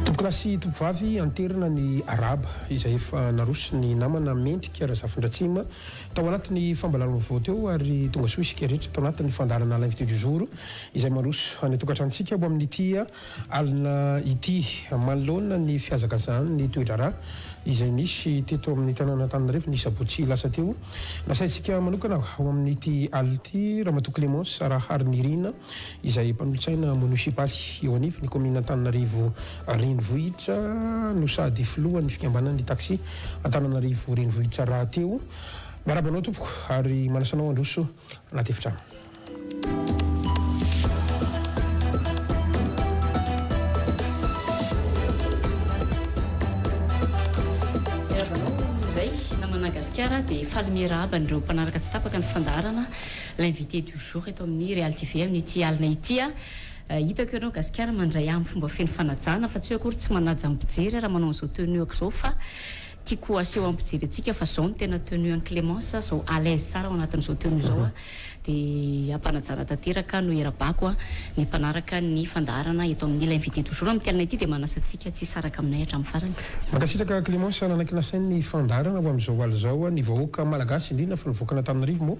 Tompokolahy sy tompovavy, anterina ny arahaba izay efa naroso ny namana Mendrika Razafindratsima tao anatin'ny fambalam-baovao teo ary tonga soa isika rehetra tao anatin'ny fandaharana L'invité du jour izay maroso any an-tokantranontsika ho amin'ity alina ity. Manoloana ny fihazakazahan'ny toe-draharaha izay nisy teto amin'ny tanàn'Antananarivo ny sabotsy lasa teo, nasaintsika manokana ho amin'ity alina ity Ramatoa Clémence Raharinirina izay mpanolotsaina monisipaly eo anivon'ny kaominina Antananarivo Renivohitra no sady filohan'ny fikambanan'ny taxi Antananarivo Renivohitra rahateo. Miarahaba anao tompoko ary manasa anao handroso anaty efitrano. Miarahaba anao indray namana Gasikara dia faly miarahaba an'ireo mpanaraka tsy tapaka ny fandaharana L'invité du jour eto amin'ny Real TV amin'ity alina ity. Hitako ianao Gasikara mandray ahy amin'ny fomba feno fanajana fa tsy hoe akory tsy manaja ny mpijery raha manao an'izao tenue-ko izao fa tiako aseho amin'ny mpijery antsika fa izao no tena tenue an'i Clémence, izao à l'aise tsara ao anatin'izao tenue izao aho. Dia ampanajana tanteraka no iarabako ny mpanaraka ny fandaharana eto amin'ny L'invité du jour amin'ity alina ity dia manasa antsika tsy hisaraka aminay hatramin'ny farany. Mankasitraka Clémence nanaiky nasainy ny fandaharana ho amin'izao alina izao. Ny vahoaka malagasy indrindra fa ny vahoakan'Antananarivo moa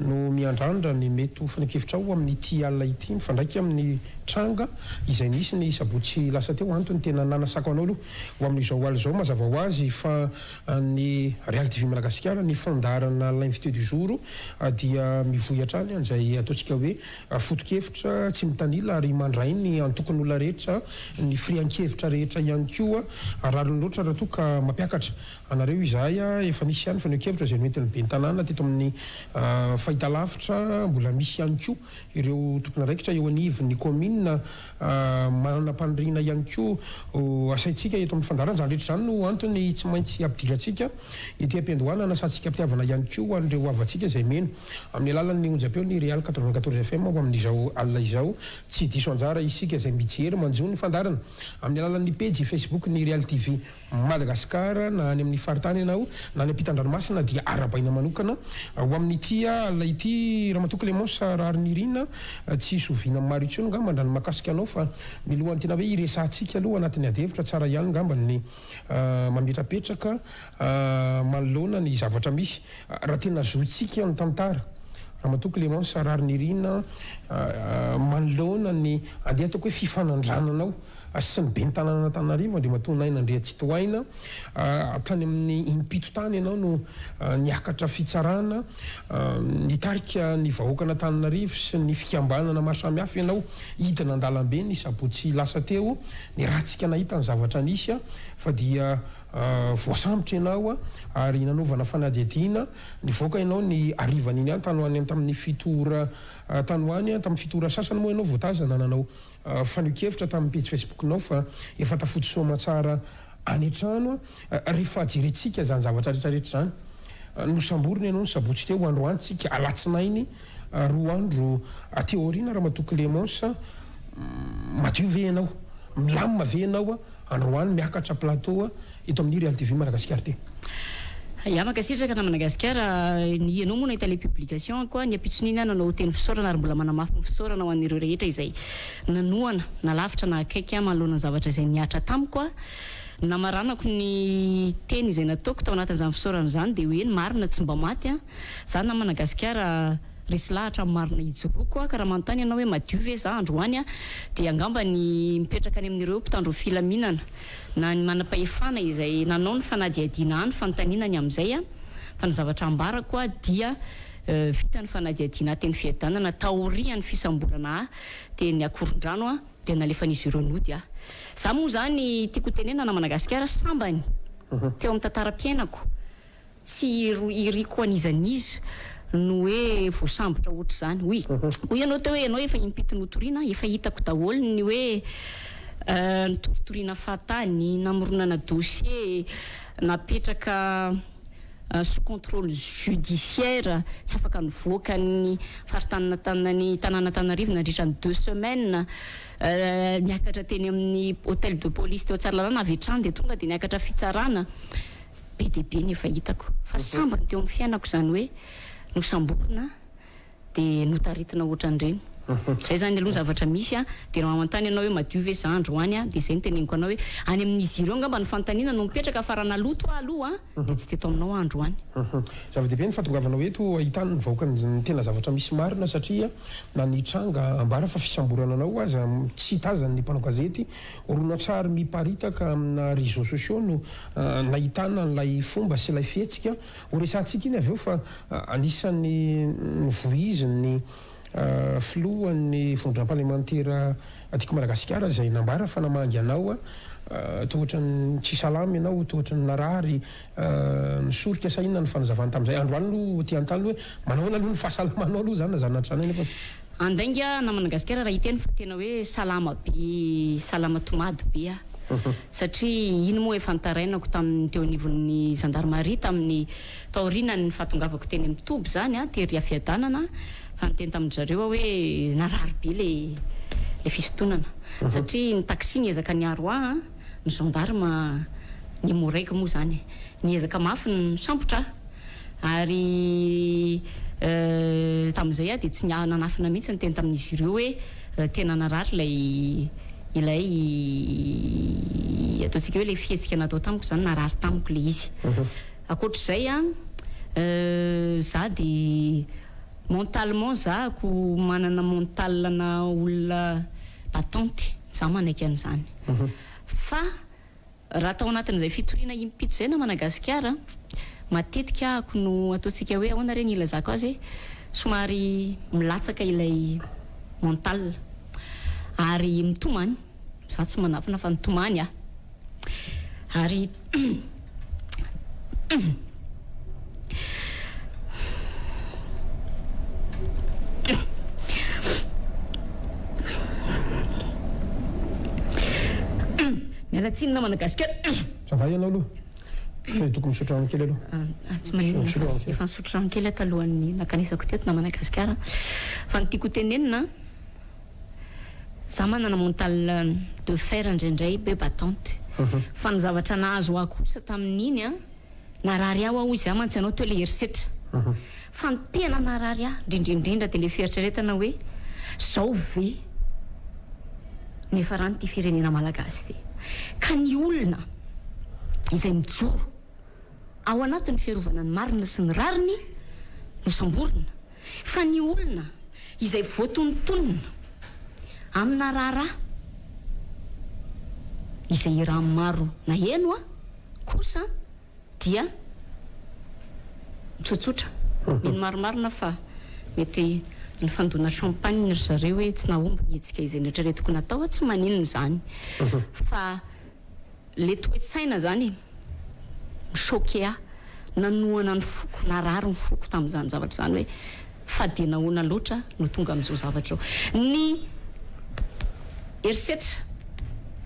no miandrandra ny mety ho fanekevitrao amin'ity alina ity mifandraika amin'ny tranga izay nisy ny sabotsy lasa teo. Antony tena nanasako anao aloha ho amin'izao alina izao mazava ho azy fa Ny Real TV Madagasikara, ny fandaharana L'invité du jour dia mivoy hatrany an'izay ataontsika hoe foto-kevitra tsy mitanila ary mandray ny antokon'olona rehetra, ny firehan-kevitra rehetra ihany koa. Rariny loatra raha toa ka mampiakatra anareo izahay. Efa nisy ihany fanehoan-kevitra izay noentin'ny ben'ny tanàna teto amin'ny fahitalavitra, mbola misy ihany koa ireo tompon'andraikitra eo anivon'ny kaominina manam-paniriana ihany koa ho asaintsika eto amin'ny fandaharana. Izany rehetra izany no antony tsy maintsy hampidirantsika ety am-piandohana hanasantsika am-pitiavana ihany koa ho an'ireo havantsika izay mino amin'ny alalan'ny onjam-peon'ny Real 94 FM ho amin'izao alina izao. Tsy diso anjara isika izay mijery manjo ny fandaharana amin'ny alalan'ny pejy Facebook ny Real TV. Madagascar na any amin'ny faritany ianao na any ampitan-dranomasina dia arahabaina manokana ho amin'ity alina ity Ramatoa Clémence Raharinirina tsy zoviana amin'ny maro intsony angamba raha ny mahakasika anao fa milohan'ny tena hoe hiresahantsika aloha anatin'ny adihevitra tsara ihany angamba ny mametrapetraka manoloana ny zavatra misy raha tena zontsika ny tantara Ramatoa Clémence Raharinirina manoloana ny andeha ataoko hoe fifanandrananao sy ny ben'ny tanànan'Antananarivo, Andriamatoa Naina Andriantsitohaina. Tany amin'ny impito tany ianao no niakatra fitsarana, nitarika ny vahoakan'Antananarivo sy ny fikambanana maro samihafa ianao hidina an-dalambe ny sabotsy lasa teo. Niarahantsika nahita ny zavatra nisy fa dia voasambotra ianao ary nanaovana fanadihadiana. Nivoaka ianao ny harivan'iny ihany tany ho any tamin'ny fito ora tany ho any, tamin'ny fito ora sasany moa ianao voatazana nanao fanehoan-kevitra tamin'ny pejy Facebook-nao fa efa tafody soamantsara any an-trano. Rehefa jerentsika izany zavatra rehetra rehetra izany, nosamborina ianao ny sabotsy teo, androany tsika alatsinainy, roa andro aty aoriana Ramatoa Clémence, madio ve ianao? Milamina ve ianao androany miakatra plateau eto amin'ny Real TV Madagasikara ity. Ya, mankasitraka namana Gasikara, ny ianao moa nahita ilay publication ko, ny ampitson'iny aho nanao teny fisaorana ary mbola manamafy ny fisaorana ho an'ireo rehetra izay nanohana na lavitra na akaiky ahy manoloana ny zavatra izay nihatra tamiko aho. Namaranako ny teny izay nataoko tao anatin'izany fisaorana izany dia hoe ny marina tsy mba maty an, za namana Gasikara resy lahatra amin'ny marina ijoroako aho ka raha manontany ianao hoe madio ve za androany dia angamba ny mipetraka any amin'ireo mpitandro filaminana na ny manam-pahefana izay nanao ny fanadihadiana ahy ny fanontaniana ny amin'izay fa ny zavatra ambarako dia vita ny fanadihadiana ahy teny Fiadanana taorian'ny fisamborana ahy teny Akorondrano dia nalefan'izy ireo nody aho. Za moa izany tiako ho tenenana Madagasikara sambany teo amin'ny tantaram-piainako. Tsy iriko an'iza n'iza no hoe voasambotra ohatr'izany. Hoy hoy ianao teo hoe ianao efa impito notoriana, efa hitako daholo ny hoe nitoritoriana fahatany, namoronana dossier, napetraka sous contrôle judiciaire, tsy afaka nivoaka ny faritanin'Antananarivo, tanàn'Antananarivo nandritra ny deux semaines, niakatra teny amin'ny hôtel de police teo Tsaralalàna avy hatrany dia tonga dia niakatra fitsarana. Be dia be ny efa hitako fa sambany teo amin'ny fiainako izany hoe nosamborina dia notaritina ohatran'ireny. Zay zany aloha zavatra misy a, de raha manontany ianao hoe madio ve za androany a, de zay no teneniko anao hoe any amin'izy ireo angamba ny fanontaniana no mipetraka fa raha naloto aho aloha de tsy teto aminao aho androany. Zava-dehibe ny fahatongavanao eto ahitany ny vahoaka ny tena zavatra misy marina satria na ny tranga ambara fa fisamborana anao aza tsy tazan'ny mpanao gazety, horonantsary miparitaka amina réseaux sociaux no nahitana an'ilay fomba sy ilay fihetsika, ho resahantsika iny avy eo fa anisan'ny novoizin'ny Filohan'ny vondrona parlemantera Tiako Madagasikara izay nambara fa namangy anao toa ohatran'ny tsy salama ianao, toa ohatran'ny narary, nisorika sa inona ny fanazavany tamin'izay. Androany aloha aty an-tany hoe manahoana aloha ny fahasalamanao aloha izany na izany na tsy izany anefa. Andainga na Madagasikara raha hiteny fa tena hoe salama be, salama tomady be aho. Satria iny moa efa nitarainako tamin'ny teo anivon'ny zandarimaria tamin'ny Taorianan'ny fahatongavako teny amin'ny toby izany tery Fiadanana fa niteny tamin-dry zareo aho hoe narary be ilay ilay fisintonana satria ny taxi niezaka niaro ahy, ny gendarme ny Emmo-Reg moa izany niezaka mafy nisambotra ahy ary tamin'izay aho dia tsy nanafina mihitsy niteny tamin'izy ireo hoe tena narary ilay ilay ataontsika hoe ilay fihetsika natao tamiko izany narary tamiko ilay izy. Ankoatr'izay an, za de mentalement za ko manana mental ana olona battante, za manaiky an'izany. Fa raha tao anatin'izay fitoriana impito izay namana gasikara, matetika ahako no ataontsika hoe ahoana re ny ilazako azy e, somary milatsaka ilay mental ary mitomany. Za tsy manafina fa nitomany aho ary miala tsiny namana gasikara. Ça va ianao aloha? Sao dia tokony misotro rano kely aloha? Ah, tsy maninona fa efa nisotro rano kely aho talohan'ny nankanesako teto namana gasikara. Fa ny tiako ho tenenina. Za manana mental de fer indraindray be battante fa ny zavatra nahazo ahy kosa tamin'iny an, narary ahy hoy za mantsy anao teo le herisetra fa ny tena narary ahy indrindra indrindra dia le fieritreretana hoe zao ve no hiafaran'ity firenena malagasy ity ka ny olona izay mijoro ao anatin'ny fiarovana ny marina sy ny rariny no samborina Fa ny olona izay voatonontonona amina raharaha izay iarahan'ny maro naheno kosa dia mitsotsotra. Mino marimarina fa mety nifandona champagne ry zareo hoe tsy nahomby ny hetsika izay noeritreretiko natao, tsy maninona izany fa Le toe-tsaina zany e, mi-choquer ahy, nanohana ny foko, narary ny foko tamin'izany zavatra izany hoe fa dia nahoana loatra no tonga amin'izao zavatra izao. Ny herisetra,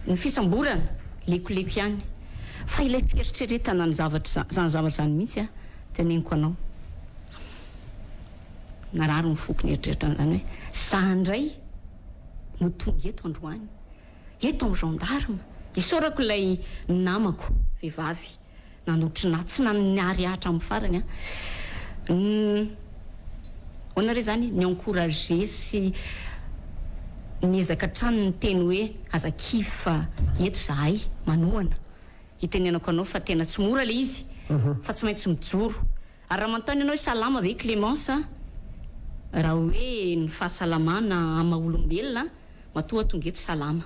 ny fisamborana, lekoleko ihany, fa ilay fieritreretana ny zavatra izany zavatra izany mihitsy an, teneniko anao, narary ny foko nieritreritra an'izany hoe za indray no tonga eto androany. Eto amin'ny gendarme. Isaorako ilay namako vehivavy nanotrona ahy, tsy naniary ahy hatramin'ny farany an. Ahoana re izany? Ni-encourager sy niezaka hatrany niteny hoe aza kivy fa eto izahay manohana. Itenenako anao fa tena tsy mora ilay izy fa tsy maintsy mijoro. Ary raha manontany ianao hoe salama ve Clémence? Raha hoe ny fahasalamana amin'ny maha olombelona, matoa aho tonga eto salama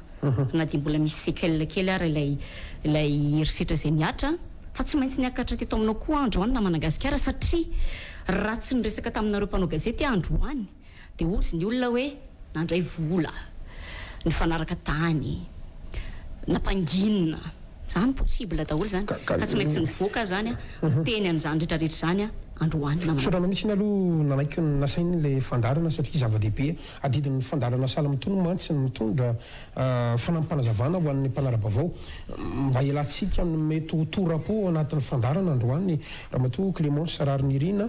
na dia mbola misy sequelle kely ara ilay ilay herisetra izay nihatra fa tsy maintsy niakatra teto aminao koa aho androany namana gasikara satria raha tsy niresaka taminareo mpanao gazety aho androany dia hozy ny olona hoe nandray vola, nifanaraka tany, nampanginina, zany possible daholo zany ka tsy maintsy nivoaka aho zany miteny an'izany rehetra rehetra izany androany namana. Misaotra anao mihitsy aloha nanaiky ny nasain'ilay fandaharana satria zava-dehibe. Adidin'ny fandaharana sahala amin'itony mantsy ny mitondra fanampim-panazavana ho an'ny mpanara-baovao. Mba hialantsika amin'ny mety ho tora-po ao anatin'ny fandaharana androany Ramatoa Clémence Raharinirina.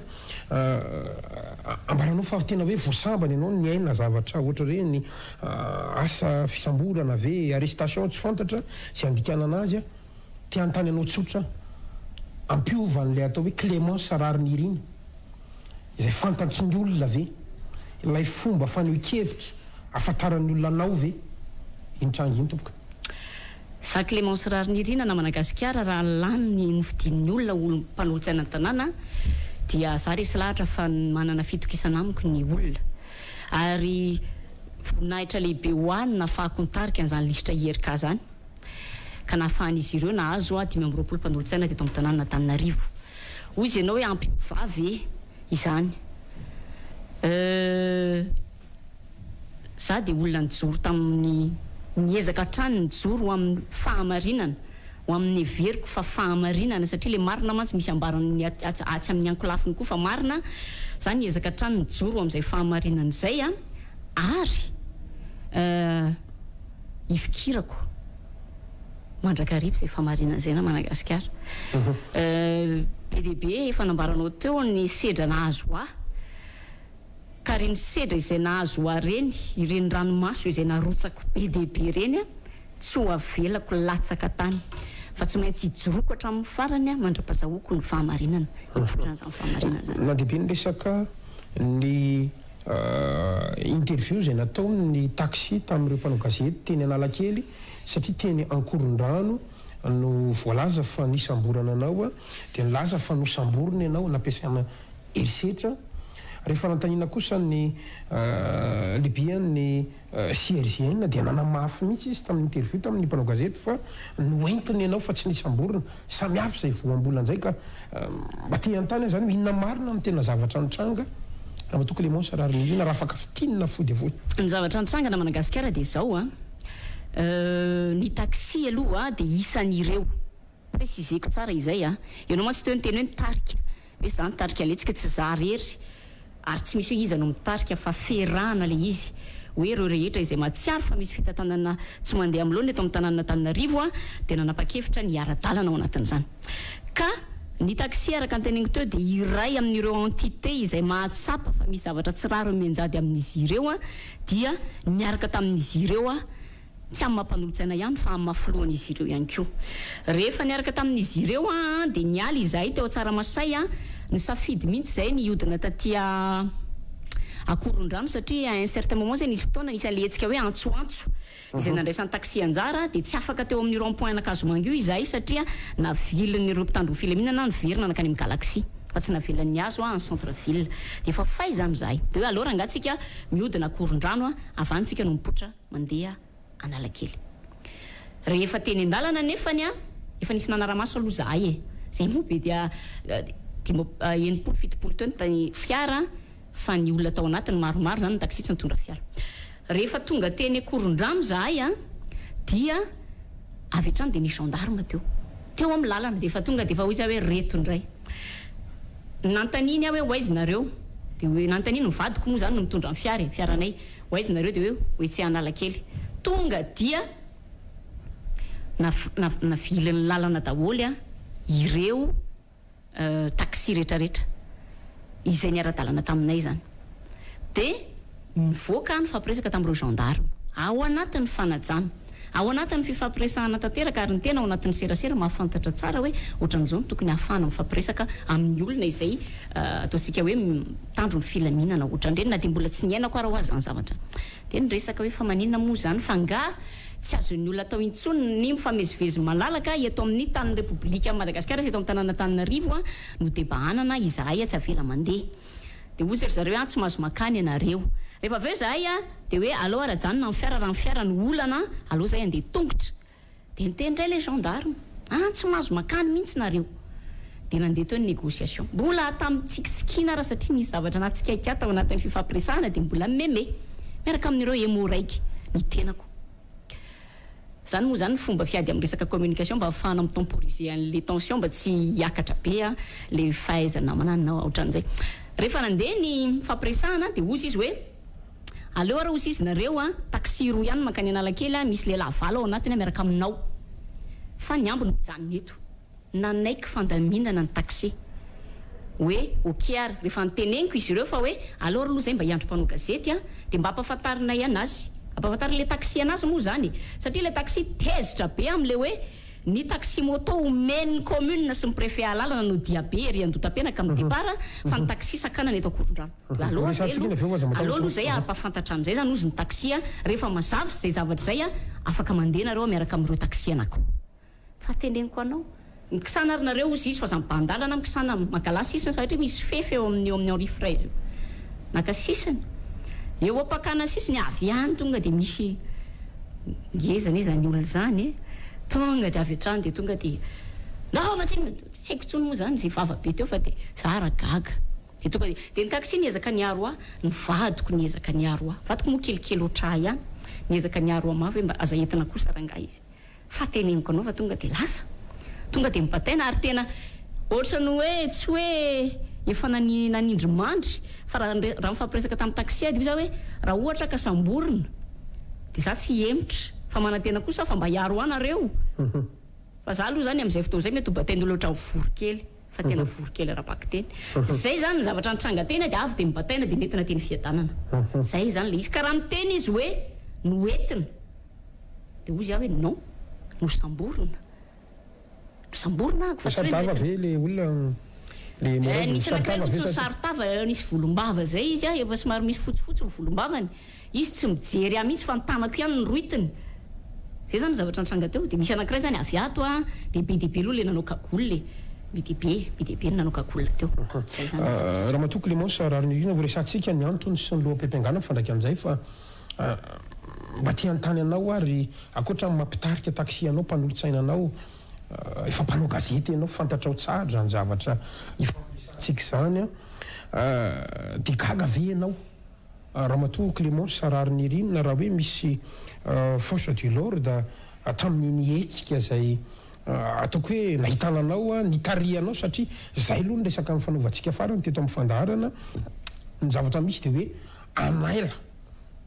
Ambaranao fa tena hoe vao sambany ianao niaina zavatra ohatr'ireny, asa fisamborana ve, arrestation tsy fantatra izay andikanana azy. Te hanontany anao tsotra aho, hampiova an'ilay atao hoe Clémence Raharinirina izay fantatry ny olona ve? ilay fomba fanehoan-kevitra ahafantaran'ny olona anao ve iny tranga iny tompoko? Za Clémence Raharinirina na Madagasikara raha lany ny nofidin'ny olona ho mpanolotsaina ny tanàna dia za resy lahatra fa manana fitokisana amiko ny olona ary voninahitra lehibe ho ahy ny nahafahako nitarika an'izany lisitra IRK zany ka nahafahan'izy ireo nahazo 25 mpanolotsaina teto amin'ny tanànan'Antananarivo. Hoy izy ianao hoe hampiova ve izany? Euh. Za dia olona nijoro tamin'ny, niezaka hatrany nijoro ho amin'ny fahamarinana, ho amin'ny heveriko fa fahamarinana, satria ilay marina mantsy misy ambaran'ny atsy amin'ny ankolafiny koa fa marina, za niezaka hatrany nijoro ho amin'izay fahamarinana izay an, ary ifikirako mandrakariva izay fahamarinana izay na Madagasikara. Be dia be efa nambaranao teo ny sedra nahazo ahy. Ka reny sedra izay nahazo ahy reny, ireny ranomaso izay narotsako be dia be ireny, tsy ho avelako latsaka tany, fa tsy maintsy hijoroako hatramin'ny farany mandra-pazahoako ny fahamarinana, hipoiran'izany fahamarinana izany. Nandeha be ny resaka ny interview izay nataon'ny taxi tamin'ireo mpanao gazety teny Analakely satria teny Ankorondrano no voalaza fa nisamborana anao dia nilaza fa nosamborina ianao nampiasaina herisetra. Rehefa nanontaniana kosa ny lehiben'ny CRGN dia nanamafy mihitsy izy tamin'ny interview tamin'ny mpanao gazety fa noentiny ianao fa tsy nisamborina. Samy hafa izay voambolana izay ka mba te hanontany aho izany hoe inona marina no tena zavatra nitranga Ramatoa Clémence Raharinirina raha afaka fintinina fohy dia fohy. Ny zavatra nitranga na Madagasikara dia izao an, ny taxi aloha dia isan'ireo. Préciser-ko tsara izay a! Ianao mantsy teo niteny hoe nitarika, hoe za nitarika letsika, tsy za rery ary tsy misy hoe iza no mitarika fa ferahana le izy, hoe ireo rehetra izay mahatsiaro fa misy fitantanana tsy mandeha amin'ny laoniny eto amin'ny tanànan'Antananarivo a dia nanapa-kevitra ny hiara-dalana ao anatin'izany. Ka ny taxi araka ny teneniko teo dia iray amin'ireo entité izay mahatsapa fa misy zavatra tsy rariny mianjady amin'izy ireo a dia niaraka tamin'izy ireo aho Tsy amin'ny maha mpanolotsaina ihany fa amin'ny maha filohan'izy ireo ihany koa. Rehefa niaraka tamin'izy ireo aho dia niala izahay teo Tsaramasay, nisafidy mihitsy izahay ny hiodina taty Akorondrano satria à un certain moment izay nisy fotoana nisy an'ilay hetsika hoe antsoantso izay nandraisan'ny taxi anjara dia tsy afaka teo amin'ny rond point an'Ankazomanga io izahay satria navilin'ireo mpitandro ny filaminana niverina nankany amin'ny Galaxy fa tsy navelany nihazo any centre ville. Dia efa fay izany izahay. Dia hoe aleo rangaha tsika mihodina Akorondrano, avy any tsika no mipoitra. mandeha Analakely. Rehefa teny an-dalana anefany an, efa nisy nanara-maso aloha zahay e! Zay moa be dia 60, 70 teo ny fiara fa ny olona tao anatiny maromaro zany ny taxi tsy nitondra fiara. Rehefa tonga teny Ankorondrano zahay an, dia avy hatrany dia nisy gendarme teo. Teo amin'ny lalana dia efa tonga dia efa hoy zahay hoe reto indray. Nanontaniany aho hoe ho aiza nareo? Dia hoe nanontaniany ny vadiko moa zany no mitondra ny fiara e, fiaranay. Ho aiza nareo dia hoe ho etsy Analakely. Tonga dia navilin'ny lalana daholo ireo taxi retraretra izay niara-dalana taminay izany. Dia nivoaka aho nifampiresaka tamin'ireo gendarme. Ao anatin'ny fanajana, ao anatin'ny fifampiresahana tanteraka ary ny tena ao anatin'ny serasera mahafantatra tsara hoe ohatran'izao no tokony hahafahana mifampiresaka amin'ny olona izay ataontsika hoe mitandro ny filaminana ohatran'ireny na dia mbola tsy niainako ara hoa zany zavatra dia niresaka hoe fa maninona moa zany fa nga tsy azon'ny olona atao intsony ny mifamezivezy malalaka eto amin'ny tanin'ny Repoblikan'i Madagasikara sy eto amin'ny tanàn'Antananarivo no debahanana izahay tsy avela mandeha dia hozy ry zareo hoe tsy mahazo makany ianareo rehefa avy eo izahay dia hoe aleo ary ajanona ny fiara raha ny fiara no olana aleo izahay andeha tongotra Dia niteny indray ilay gendarme, ah tsy mahazo makany mihitsy nareo. Dia nandeha teo ny négociation. Mbola tamin'ny-tsikitsikiana ara satria nisy zavatra nahatsikaiky ahy tao anatin'ny fifampiresahana dia mbola meme miaraka amin'ireo emmo-reg ny tenako. Izany moa izany ny fomba fiady amin'ny resaka communication mba ahafahana mi-temporiser an'ilay tension mba tsy hiakatra be ilay fahaizana manana ohatran'izay. Rehefa nandeha ny fifampiresahana dia hozy izy hoe. Aleo ara hozy izy nareo a, taxi roa ihany mankany Analakely a, misy lehilahy valo ao anatiny a miaraka aminao. Fa ny ambiny mijanona eto. Nanaiky fandaminana ny taxi. Hoe ok ary, rehefa noteneniko izy ireo fa hoe aleo aloha zay mba hiandry mpanao gazety a, dia mba ampafantarinay anazy. Ampafantarin'ilay taxi anazy moa izany e. Satria ilay taxi tezitra be amin'ilay hoe. Ny taxi moto omen'ny commune sy ny préfet alalana no diabe ery Andohatapenaka amin'ny départ fa ny taxi sakanana eto Ankorondrano. Aleo zay aloha, aleo aloha zay hampahafantatra an'izay zany ozy ny taxi a, rehefa mazava izay zavatra izay a, afaka mandeha nareo miaraka amin'ireo taxi anako. Fa teneniko anao, mikisana ary nareo ozy izy fa za mibahan-dalana mikisana mankalà sisiny fa satria misy fefy eo amin'ny eo amin'ny Henri Frère io. Naka sisiny. Eo am-pakana sisiny avy any tonga dia misy ngeza anie izany olona izany e. Tonga dia avy hatrany dia tonga dia ndao fa tsy tsy haiko intsony moa izany izay vava be teo fa dia za ary gaga. Dia tonga dia dia ny taxi niezaka niaro ahy, ny vadiko niezaka niaro ahy. Vadiko moa kelikely ohatr'ahy ihany, niezaka niaro ahy mafy hoe mba aza entina kosa rangahy izy. Fa teneniko anao fa tonga dia lasa. Tonga dia mibataina ary tena ohatran'ny hoe tsy hoe efa nanindry mandry fa raha raha nifampiresaka tamin'ny taxi aho dia hoy za hoe raha ohatra ka samborina dia za tsy hihemotra fa manantena kosa aho fa mba hiaro ahy nareo fa za aloha zany amin'izay fotoana izay mety ho batain'olona ohatran'ny voronkely. Fa tena vory kely ara-bakiteny. Zay zany ny zavatra nitranga teny dia avy dia nibataina dia nentina teny Fiadanana. Zay zany le izy. Ka raha miteny izy hoe noentina dia hozy aho hoe non, nosamborina. Nosamborina aho fa tsy hoe Nisaro-tava noentina. ve le olona le Eh, Moraine? nisy anankiray Nisaro-tava aloha ve tsy sa tsy? nisaro-tava, nisy volombava zay izy efa somary misy fotsifotsy ny volombavany. Izy tsy mijery ahy mihitsy fa ny tanako ihany no roitiny. Zay zany ny zavatra nitranga teo. Dia misy anankiray zany avy ato an, dia be dia be aloha ilay nanao cagoule e. Be dia be, be dia be ny nanao cagoule teo. Zay zany ny zavatra nitranga. Ramatoa Clémence Raharinirina, ho resahantsika ny antony sy ny loham-piampangana mifandraika amin'izay fa mba te hanontany anao aho ry, ankoatra ny maha mpitarika taxi anao, mpanolotsaina anao, efa mpanao gazety ianao, fantatrao tsara izany zavatra ifampiresahantsika izany an, dia gaga ve ianao Ramatoa Clémence Raharinirina raha hoe misy force de l'ordre tamin'iny hetsika izay ataoko hoe nahitana anao, nitarihanao satria izay aloha ny resaka nifanaovantsika farany teto amin'ny fandaharana, ny zavatra misy dia hoe hanaila,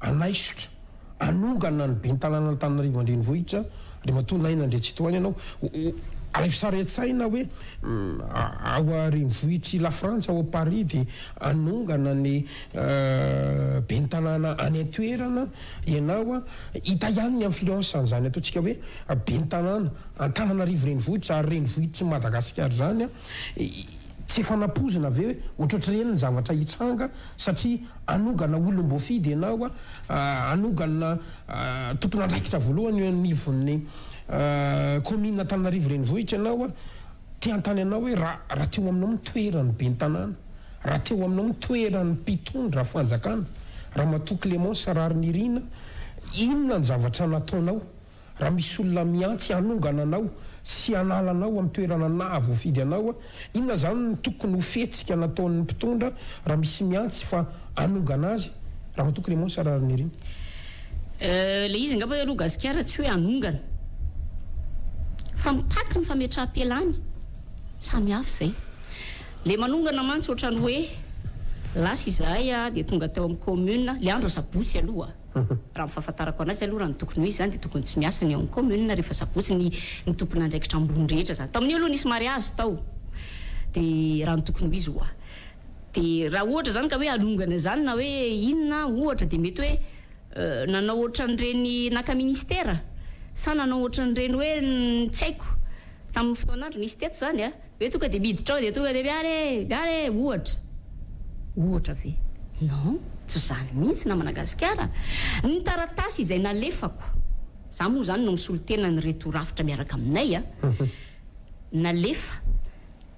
hanaisotra, hanongana ny ben'ny tanànan'Antananarivo an-drenivohitra Andriamatoa Naina Andriantsitohaina ianao. Alaivo sary an-tsaina hoe ao a renivohitr'i Lafrantsa, ao Paris dia hanongana ny ben'ny tanàna any an-toerana ianao. Hita ihany ny influence an'izany ataontsika hoe ben'ny tanàna Antananarivo renivohitra ary renivohitr'i Madagasikara izany. Tsy efa nampoizina ve hoe ohatrohatr'ireny ny zavatra hitranga satria hanongana olom-boafidy ianao, hanongana tompon'andraikitra voalohany eo anivon'ny kaominina Antananarivo renivohitra ianao, te hanontany anao hoe raha raha teo aminao ny toeran'ny ben'ny tanàna, raha teo aminao ny toeran'ny mpitondra fanjakana, Ramatoa Clémence Raharinirina, inona ny zavatra nataonao? Raha misy olona mihantsy hanongana anao sy hanala anao amin'ny toerana nahavoafidy anao, inona izany no tokony ho fihetsika nataon'ny mpitondra raha misy mihantsy fa hanongana azy? Ramatoa Clémence Raharinirina. Le izy angamba aloha gasikara tsy hoe hanongana fa mitaky ny fametraham-pialany, samy hafa izay. Le manongana mantsy ohatran'ny hoe lasa izahay dia tonga tao amin'ny commune, le andro asabotsy aloha. Raha ny fahafantarako anazy aloha raha ny tokony ho izy izany dia tokony tsy miasa ny ao amin'ny commune rehefa sabotsy ny ny tompon'andraikitra ambony rehetra izany. Tamin'io aloha nisy mariage tao dia raha ny tokony ho izy ho'a. Dia raha ohatra izany ka hoe hanongana izany na hoe inona ohatra dia mety hoe nanao ohatran'ireny naka ministera sa nanao ohatran'ireny hoe tsy haiko tamin'ny fotoan'andro nisy teto izany a. Hoe tonga dia miditra ao dia tonga dia miala e! Miala e! Ohatra. Ohatra ve? Non, tsy izany mihitsy namana Gasikara. Ny taratasy izay nalefako, za moa izany no misolo tena an'ireto rafitra miaraka aminay a, nalefa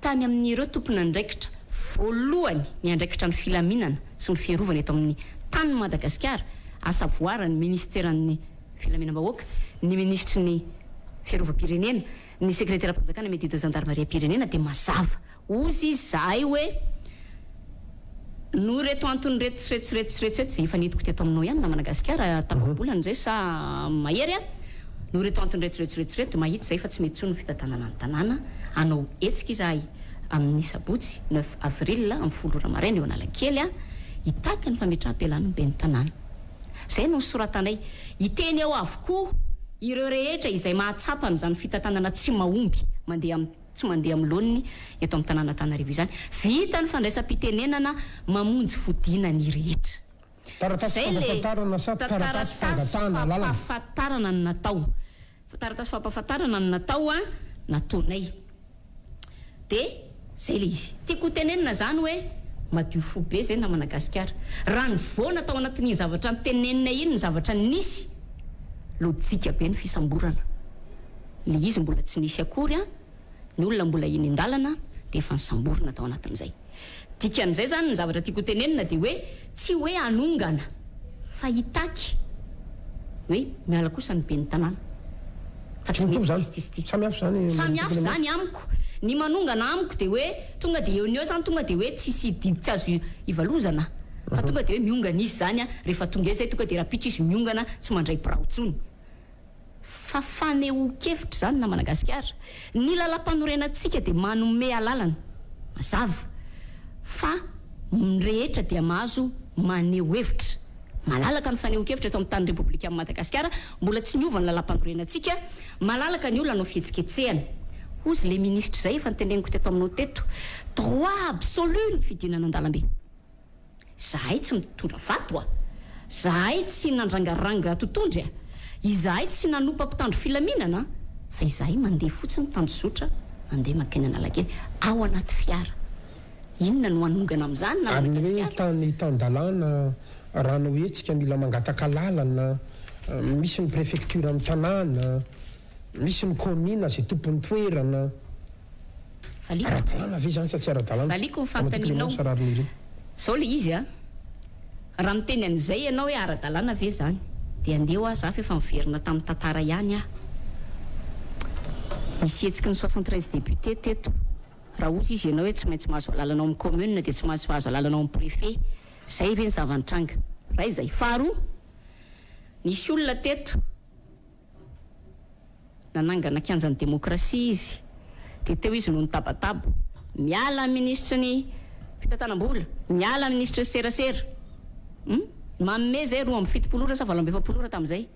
tany amin'ireo tompon'andraikitra voalohany miandraikitra ny filaminana sy ny fiarovana eto amin'ny tanin'i Madagasikara, à savoir ny ministeran'ny filaminam-bahoaka, ny minisitry ny fiarovam-pirenena, Ny sekreteram-panjakana miadidy ny zandarimariam-pirenena dia mazava hozy izy zahay hoe noho ireto antony ireto sy ireto sy ireto sy ireto izay efa nentiko teto aminao ihany namana Gasikara tapa-bolana izay sa mahery a! noho ireto antony ireto sy ireto sy ireto sy ireto dia mahita izahay fa tsy mety intsony ny fitantanana ny tanàna hanao hetsika izahay amin'ny sabotsy neuf avril amin'ny 10 ora maraina eo Analakely a! hitaky ny fametraham-pialan'ny ben'ny tanàna. Izay no nosoratanay. Hiteny eo avokoa ireo rehetra izay mahatsapa an'izany fitantanana tsy mahomby mandeha amin'ny tsy mandeha amin'ny laoniny eto amin'ny tanàn'Antananarivo izany. Vita ny fandraisam-pitenenana mamonjy fodiana ny rehetra. Taratasy Izay le fampahafantarana sa taratasy taratasy fangatahana alalana? fampahafantarana no natao. Taratasy fampahafantarana no natao a, nataonay. Dia zay le izy. Tiako ho tenenina zany hoe madio fo be zay namana gasikara. Raha nivoana tao anatin'iny zavatra noteneninay iny ny zavatra nisy, lojika be ny fisamborana. Le izy mbola tsy nisy akory an, ny olona mbola eny an-dalana dia efa nisamborina tao anatin'izay. Dikan'izay zany ny zavatra tiako ho tenenina dia hoe tsy hoe hanongana fa hitaky hoe miala kosa ny ben'ny tanàna fa tsy mety ity sy ity sy ity. Samy hafa zany Samy hafa zany amiko. Ny manongana amiko dia hoe tonga dia eo no eo zany tonga dia hoe tsisy didy tsy azo ivalozana fa tonga dia hoe miongana izy zany an, rehefa tonga eo zay tonga dia rahampitso izy miongana tsy mandray birao intsony. Fa fanehoan-kevitra izany namana Gasikara. Ny lalampanorenantsika dia manome alalana mazava fa ny rehetra dia mahazo maneho hevitra. Malalaka ny fanehoan-kevitra eto amin'ny tanin'ny Repoblikan'i Madagasikara, mbola tsy niova ny lalampanorenantsika, malalaka ny olona hanao fihetsiketsehana. Hozy ilay minisitra izay efa noteneniko teto aminao teto, droit absolu ny fidinana an-dalambe. Zahay tsy mitondra vato a! Zahay tsy nandrangaranga totondry a! Izahay tsy nanopa mpitandro filaminana a! Fa izahay mandeha fotsiny tanjozotra mandeha mankeny Analakely ao anaty fiara. Inona no hanongana amin'izany na Ary ny hoe Madagasikara? tany tan-dalàna, raha hanao hetsika mila mangataka alalana, misy ny préfecture amin'ny tanàna, misy ny commune izay tompon'ny toerana. Valiako. Ara-dalàna ve izany sa tsy ara-dalàna? Valiako ny Ramatoa fanontanianao. Clémence Raharinirina. Zao le izy a! Raha miteny an'izay ianao hoe ara-dalàna ve izany? Dia andeha hoa za f'efa miverina tamin'ny tantara ihany aho. Nisy hetsiky ny 73 députés teto. Raha hozy izy ianao hoe tsy maintsy mahazo alalana ao amin'ny commune dia tsy maintsy mahazo alalana ao amin'ny préfet. Zay ve ny zava-nitranga? Iray izay. Faharoa, nisy olona teto. Nanangana kianjan'ny demokrasia izy, dia teo izy no nitabataba, miala minisitry ny fitantanam-bola, miala minisitry ny serasera. Hum? Manome izay 72 ora sa 48 ora tamin'izay.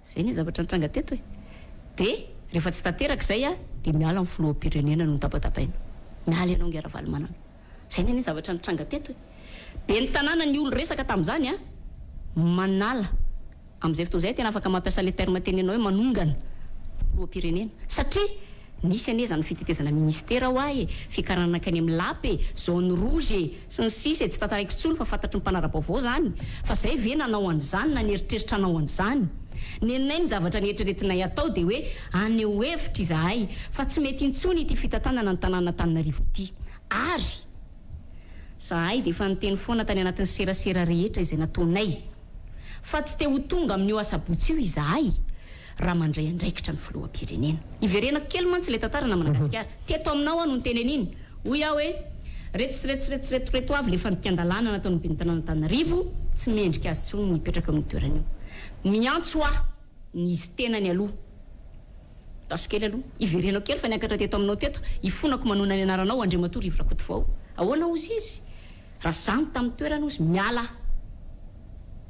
Izay anie zavatra nitranga teto e. Dia rehefa tsy tanteraka izay dia miala ny filoham-pirenena no notabatabaina. Miala ianao Ingahy Ravalomanana. Izay anie ny zavatra nitranga teto e. Ben'ny tanàna ny olo resaka tamin'izany an, manala. Amin'izay fotoana izay tena afaka mampiasa ilay terme teneninao hoe manongana filoham-pirenena. Satria nisy anie izany fitetezana ministera hoa e, fiakarana nankany amin'ny lapa e, zone rouge e, sy ny sisa e, tsy tantaraiko intsony fa fantatry ny mpanara-baovao izany. Fa izay ve nanao an'izany na nieritreritra hanao an'izany? Nenay ny zavatra nieritreretinay hatao dia hoe haneho hevitra izahay fa tsy mety intsony ity fitantanana ny tanàn'Antananarivo ity. Ary zahay dia efa niteny foana tany anatin'ny serasera rehetra izay nataonay fa tsy te ho tonga amin'io asabotsy io izahay raha mandray andraikitra ny filoham-pirenena. Hiverenako kely mantsy ilay tantara namana Gasikara. Teto aminao aho no niteny an'iny. Hoy aho hoe, reto sy reto sy reto sy reto reto avy ilay fandikan-dalàna nataon'ny ben'ny tanàn'Antananarivo, tsy mendrika azy intsony ny hipetraka eo amin'io toerana io. Miantso aho ny izy tenany aloha. Andraso kely aloha. Hiverenako kely fa niakatra teto aminao teto, hifonako manona ny anaranao Andriamatoa Rivo Rakotovao. Ahoana hozy izy? Raha za no tamin'ny toerana hozy miala aho.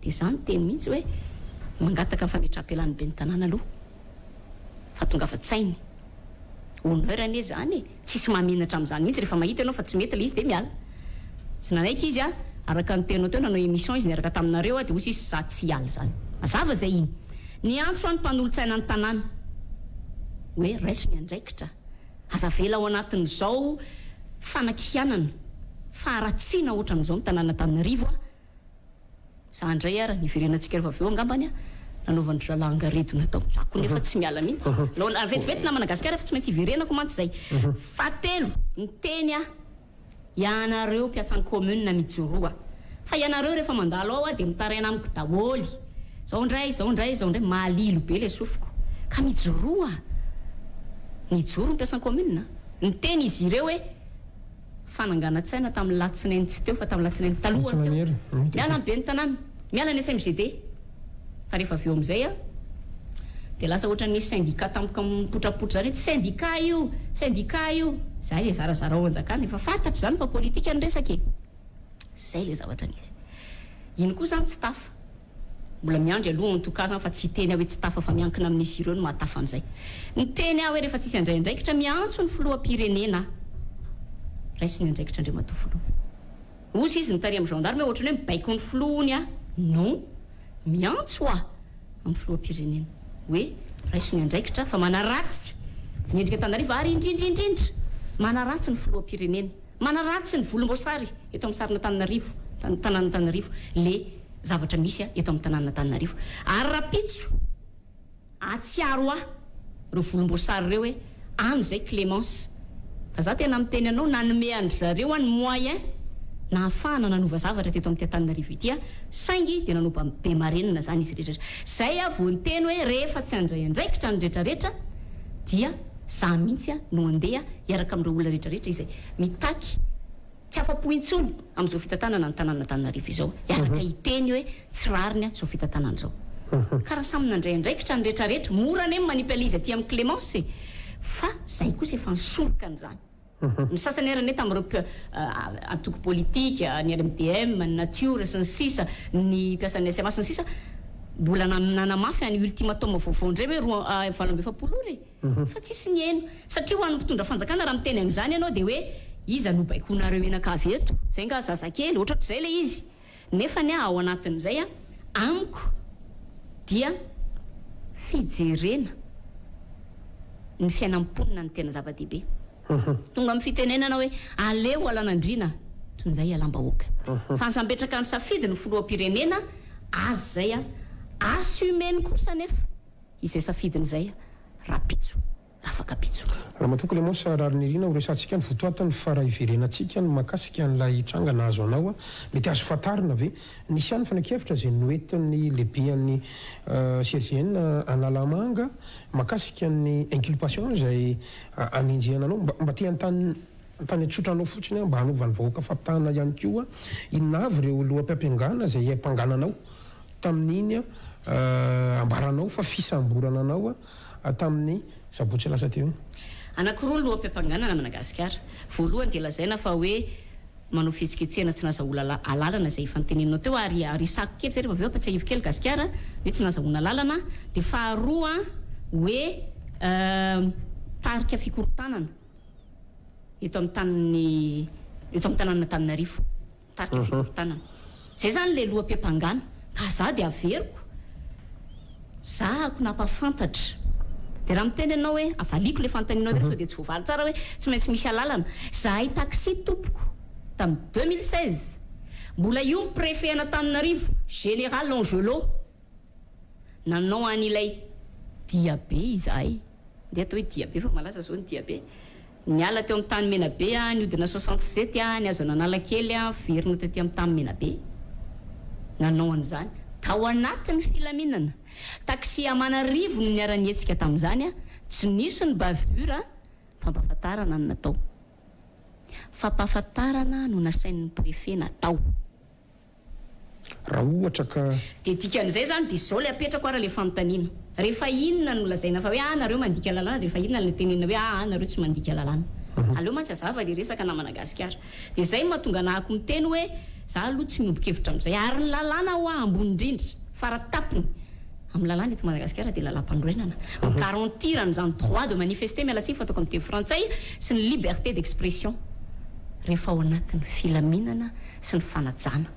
Dia za niteny mihitsy hoe mangataka ny fametraham-pialan'ny ben'ny tanàna aloha fa tongava-tsainy. Honneur anie izany e! Tsisy mahamenatra amin'izany mihitsy rehefa mahita ianao fa tsy mety ilay izy dia miala. Tsy nanaiky izy a, araka ny teninao teo nanao émission izy niaraka taminareo a dia hozy izy za tsy hiala izany. Mazava izay iny. Niantso aho ny mpanolotsaina ny tanàna hoe raiso ny andraikitra, aza avela ao anatin'izao fanakianana, faharatsiana ohatran'izao ny tanàn'Antananarivo a. Za ndray ara, niverenantsika rehefa avy eo angambany a, nanaovan-dry zalahy angaredona tao. Za koa nefa tsy miala mihitsy. Alao vetivety namana gasikara fa tsy maintsy hiverenako mantsy izay. Fahatelo, niteny aho, ianareo mpiasan'ny commune mijoroa. Fa ianareo rehefa mandalo ao aho dia mitaraina amiko daholo. Zao ndray, zao ndray, zao ndray, malilo be le sofiko. Ka mijoroa. Nijoro ny mpiasan'ny commune. Niteny izy ireo hoe. Fananganan-tsaina tamin'ny latsinainy tsy teo fa tamin'ny latsinainy talohany teo. Miala ny ben'ny tanàna, miala ny SMGD. Fa rehefa avy eo amin'izay an, dia lasa ohatran'ny nisy syndicat tampoka mipotrapotra izany hoe tsy syndicat io, syndicat io. Izay ilay zarazarao anjakana, efa fantatra izany fa politika ny resaka e. Izay ilay zavatra nisy. Iny koa izany tsy tafa. Mbola miandry aloha en tout cas zany fa tsy hiteny aho hoe tsy tafa fa miankina amin'izy ireo no mahatafa an'izay. Niteny aho hoe rehefa tsisy handray andraikitra miantso ny filoham-pirenena aho. Raiso ny andraikitra Andriamatoa Filoha. Hozy izy nitary amin'ny gendarme hoe ohatran'ny hoe mibaiko ny filoha hono aho. Non. Miantso aho amin'ny filoham-pirenena hoe. Raiso ny andraikitra fa manaratsy ny endrik'Antananarivo ary indrindra indrindra manaratsy ny filoham-pirenena, manaratsy ny volomboasary eto amin'ny sarin'Antananarivo, tanàn'Antananarivo, le zavatra misy eto amin'ny tanàn'Antananarivo. Ary rahampitso hahatsiaro ahy ireo volomboasary ireo hoe any izay Clémence. Fa za tena miteny anao nanome an-dry zareo aho ny moyen nahafahana nanova zavatra teto amin'ity Antananarivo ity aho, saingy dia nanao be marenina izany izy rehetra. Izay aho vao niteny hoe rehefa tsy handray andraikitra ny retraretra dia za mihitsy no handeha hiaraka amin'ireo olona retraretra izay mitaky tsy afa-po intsony amin'izao fitantanana ny tanàn'Antananarivo izao, hiaraka hiteny hoe tsy rariny izao fitantanana izao. Ka raha samy nandray andraikitra ny retraretra, mora anie ny manipy an'izy aty amin'i Clémence e! Fa zay kosa efa nisoroka an'izany. Ny sasany ary anie tamin'ireo antoko politika, ny RMDM, ny Natiora sy ny sisa, ny mpiasan'ny SMA sy ny sisa, mbola nanamafy any ultimatum vaovao indray hoe roa, 48 ora e! Fa tsisy niheno. Satria ho an'ny mpitondra fanjakana raha miteny an'izany ianao dia hoe iza no baikoinareo mianakavy eto? Zay nga zazakely? Ohatrohatr'izay ilay izy. Nefa ny ahy ao anatin'izay amiko dia fijerena ny fiainan'ny mponina no tena zava-dehibe. Tonga amin'ny fitenenana hoe aleo alan'andriana toy izay alam-bahoaka. Fa aza mipetraka ny safidy ny filoham-pirenena azy izay assumer-ny kosa anefa. Izay safidiny izay rahampitso, rafakapitso. Ramatoa Clémence Raharinirina, ho resahantsika ny votoatiny fa raha hiverenantsika ny mahakasika an'ilay tranga nahazo anao, mety azo fantarina ve? Nisy ihany ny fanehoan-kevitra izay noentin'ny lehiben'ny CSGN Analamanga mahakasika ny inculpation izay anenjehana anao. Mba te hanontany tany an-tsotra anao fotsiny aho mba hanaovan'ny vahoaka fampitahana ihany koa, inona avy ireo loham-piampangana izay hiampangana anao? Tamin'iny ambaranao fa fisamborana anao tamin'ny sabotsy lasa teo iny. Anankiroa ny loham-piampangana na Madagasikara. Voalohany dia lazaina fa hoe manao fihetsiketsehana tsy nazahoana alalana izay efa noteneninao teo ary resahako kely izay rehefa avy eo ampatsiahivo kely Gasikara hoe tsy nazahoana alalana. Dia faharoa hoe mitarika fikorontanana eto amin'ny tanin'ny eto amin'ny tanànan'Antananarivo. Mitarika fikorontanana. Zay zany le loham-piampangana. Ka za dia averiko, zahako nampafantatra. Dia raha miteny ianao hoe, avaliako le fanontanianao teo sao dia tsy voavaly tsara hoe tsy maintsy misy alalana. Zahay taxi tompoko, tamin'ny 2016, mbola io ny préfet an'Antananarivo, Général Angelot, nanao an'ilay diabe izahay. Ndeha atao hoe diabe fa malaza zao ny diabe. Niala teo amin'ny tany Menabe aho, nihodina 67 aho, nihazo an'Analakely aho, niverina taty amin'ny tany Menabe. Nanao an'izany. Tao anatin'ny filaminana. Taxi aman'arivony no niara-nihetsika tamin'izany, tsy nisy ny bavure, fampahafantarana no natao. Fampahafantarana no nasain'ny préfet natao. Raha ohatra ka. Dia dikan'izay izany dia izao ilay apetrako ara ilay fanontaniana. Rehefa inona no lazaina fa hoe ah nareo mandika lalàna dia rehefa inona no tenenina hoe ah nareo tsy mandika lalàna. Aleo mantsy hazava ilay resaka namana gasikara. Dia izay no mahatonga anahako miteny hoe za aloha tsy miombon-kevitra amin'izay. Ary ny lalàna hoa ambony indrindra, fara tapony amin'ny lalàna eto Madagasikara dia lalàmpanorenana. Mi-garantir an'izany droit de manifester, miala tsiny fa ataoko amin'ny teny frantsay, sy ny liberté d'expression. Rehefa ao anatin'ny filaminana sy ny fanajana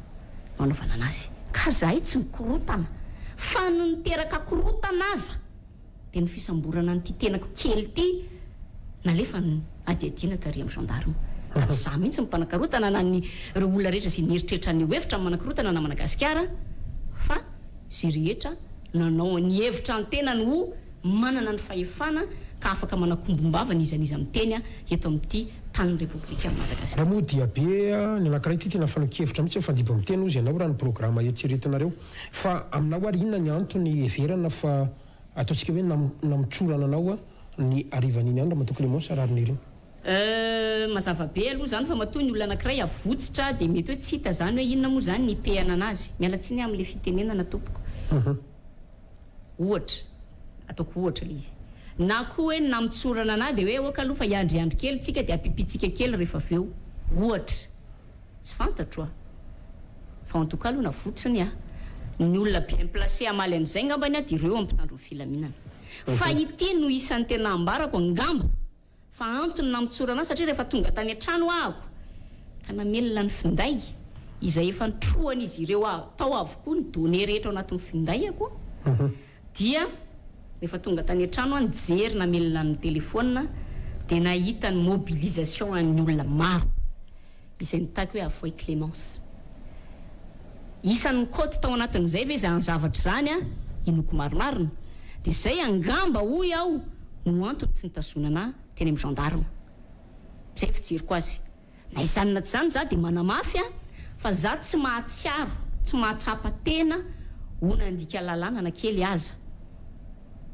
no anaovana anazy ka zahay tsy mikorotana fa ny niteraka korotana aza dia ny fisamborana an'ity tenako kely ity nalefa ny hadihadiana tary amin'ny gendarme ka tsy za mihitsy no mpanakarotana na ny ireo olona rehetra izay nieritreritra haneho hevitra amin'ny manakorotana na Madagasikara fa izay rehetra nanao nihevitra ny tenany ho manana ny fahefana ka afaka manakombom-bava n'iza n'iza miteny eto amin'ity tanin'ny Repoblikan'i Madagasikara. Raha moa dia be ny anankiray ity tena fanehoan-kevitra mihitsy mifandimby miteny hozy ianao raha ny programa eritreretinareo. Fa aminao ary inona ny antony heverana fa ataontsika hoe namotsorana anao ny harivan'iny ihany Ramatoa Clémence Raharinirina? Euh, mazava be aloha izany fa matoa ny olona anankiray avotsitra dia mety hoe tsy hita izany hoe inona moa izany ny hipehana anazy. Miala tsiny aho amin'ilay fitenenana tompoko. Ohatra, ataoko ohatra ilay izy. Na koa hoe ny namotsorana anah dia hoe ok aloha fa hiandriandry kely tsika dia apipitsika kely rehefa avy eo. Ohatra. Tsy fantatro a. Fa en tout cas aloha navotsiny ah. Ny olona bien placé hamaly an'izay ngambany ah dia ireo mpitandro ny filaminana. Fa ity no isan'ny tena ambarako angamba. Fa antony namotsorana ahy satria rehefa tonga tany an-trano ahako ka namelona ny finday izay efa nitrohan'izy ireo tao avokoa ny données rehetra ao anatin'ny finday-ako dia. Rehefa tonga tany an-trano aho nijery namelona ny telephone dia nahita ny mobilisation an'ny olona maro izay nitaky hoe avoay Clémence. Isan'ny nikaoty tao anatin'izay ve izany zavatra izany an? Inoako marimarina. Dia izay angamba hoy aho no antony tsy nitazonana ahy teny amin'ny gendarme. Izay ny fijeriko azy. Na izany na tsy izany za dia manamafy an fa za tsy mahatsiaro, tsy mahatsapa tena ho nandika lalàna na kely aza.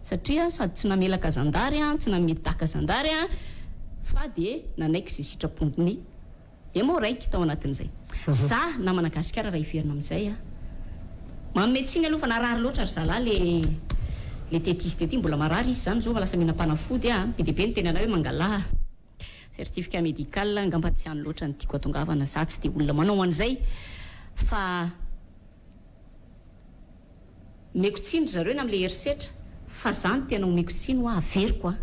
Satria sady tsy namelaka zandary an, tsy nanome daka zandary an, fa dia nanaiky izay sitrapon'ny Emmo-Reg tao anatin'izay. Za namana gasikara raha hiverina amin'izay an. Manome tsiny aloha fa narary loatra ry zalahy le le tety izy tety, mbola marary izy izany izao fa lasa mihinam-panafody an, be dia be ny teny anay hoe mangalaha. Certificat médical angamba tsy any loatra no tiako atongavana, za tsy dia olona manao an'izay fa omeko tsiny ry zareo ny amin'ilay herisetra fa za no tena omeko tsiny hoa averiko a,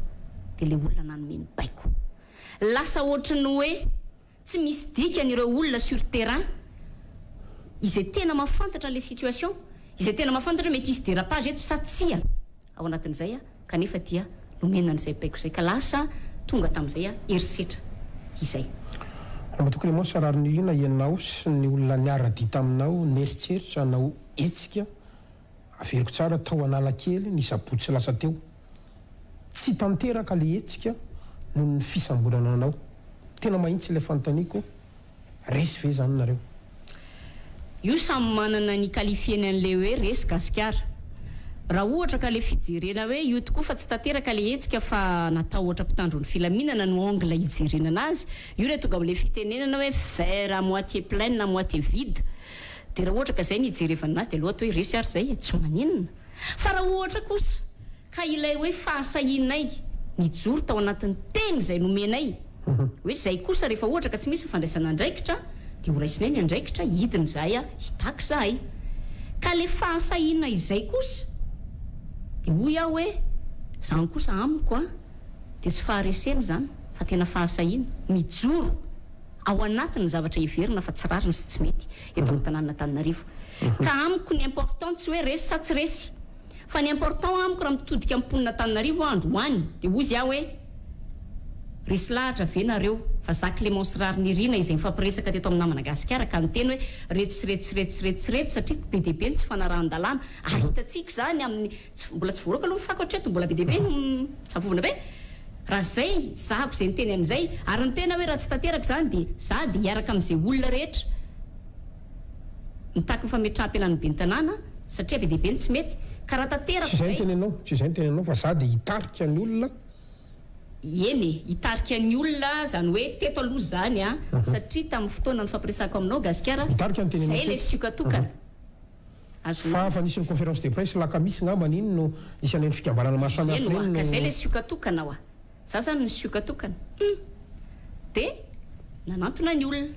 dia ilay olona nanome ny baiko. Lasa ohatry ny hoe tsy misy dikany ireo olona sur terrain izay tena mahafantatra an'ilay situation, izay tena mahafantatra hoe mety hisy dérapage eto sa tsia. Ao anatin'izay aho, kanefa dia nomena an'izay baiko izay, ka lasa tonga tamin'izay aho, herisetra izay. Ramatoa Clémence Raharinirina, ianao sy ny olona niara-dia taminao nieritreritra hanao hetsika, averiko tsara, tao Analakely ny sabotsy lasa teo. Tsy tanteraka ilay hetsika noho ny fisamborana anao. Tena mahitsy ilay fanontaniako. Resy ve zany nareo? Io samy manana ny qualifier-ny an'le hoe resy gasikara. Raha ohatra ka le fijerena hoe io tokoa fa tsy tanteraka le hetsika fa natahotra mpitandro ny filaminana no angle hijerena anazy, io le tonga amle fitenenana hoe verre à moitié plein na moitié vide. De raha ohatra ka zay ny hijerevana anazy de aleo atao hoe resy ary zay e, tsy maninona. Fa raha ohatra kosa Ka ilay hoe fahasahianay nijoro tao anatin'ny teny izay nomenay hoe izay kosa rehefa ohatra ka tsy misy ny fandraisana andraikitra dia ho raisinay ny andraikitra hidina izahay hitaky izahay. Ka ilay fahasahiana izay kosa dia hoy aho hoe izany kosa amiko an dia tsy faharesena izany fa tena fahasahiana mijoro ao anatin'ny zavatra heverina fa tsy rariny sy tsy mety eto amin'ny tanànan'Antananarivo. Ka amiko ny important tsy hoe resy sa tsy resy. Fa ny important amiko raha mitodika amin'ny mponin'Antananarivo aho androany dia hozy aho hoe resy lahatra ve nareo fa za Clémence Raharinirina izay nifampiresaka teto amin'ny namana gasikara ka niteny hoe reto sy reto sy reto sy reto sy reto satria be dia be ny tsy fanarahan-dalàna ary hitantsika izany amin'ny tsy mbola tsy voaroaka aloha ny fako hatreto mbola be dia be no misavovona be raha zay zahako izay niteny an'izay ary ny tena hoe raha tsy tanteraka izany dia za dia hiaraka amin'izay olona rehetra Mitaky ny fametraham-pialan'ny ben'ny tanàna satria be dia be ny tsy mety. Ka raha tanteraka Tsy izay ny izay. tenenao, tsy izay ny tenenao fa za dia hitarika ny olona. Eny e, hitarika ny olona izany hoe teto aloha izany an, satria tamin'ny fotoana nifampiresahako aminao Gasikara, Hitarika ny tenenao izay ilay teto. sioka tokana. Azonao. Fa fa nisy ny conférence de presse lakamisy ngambany iny no nisy an'ireny fikambanana maro samihafa Eny oa, ireny ka izay no. ilay sioka tokana oa. Za zany nisioka tokana hum! De nanantona ny olona,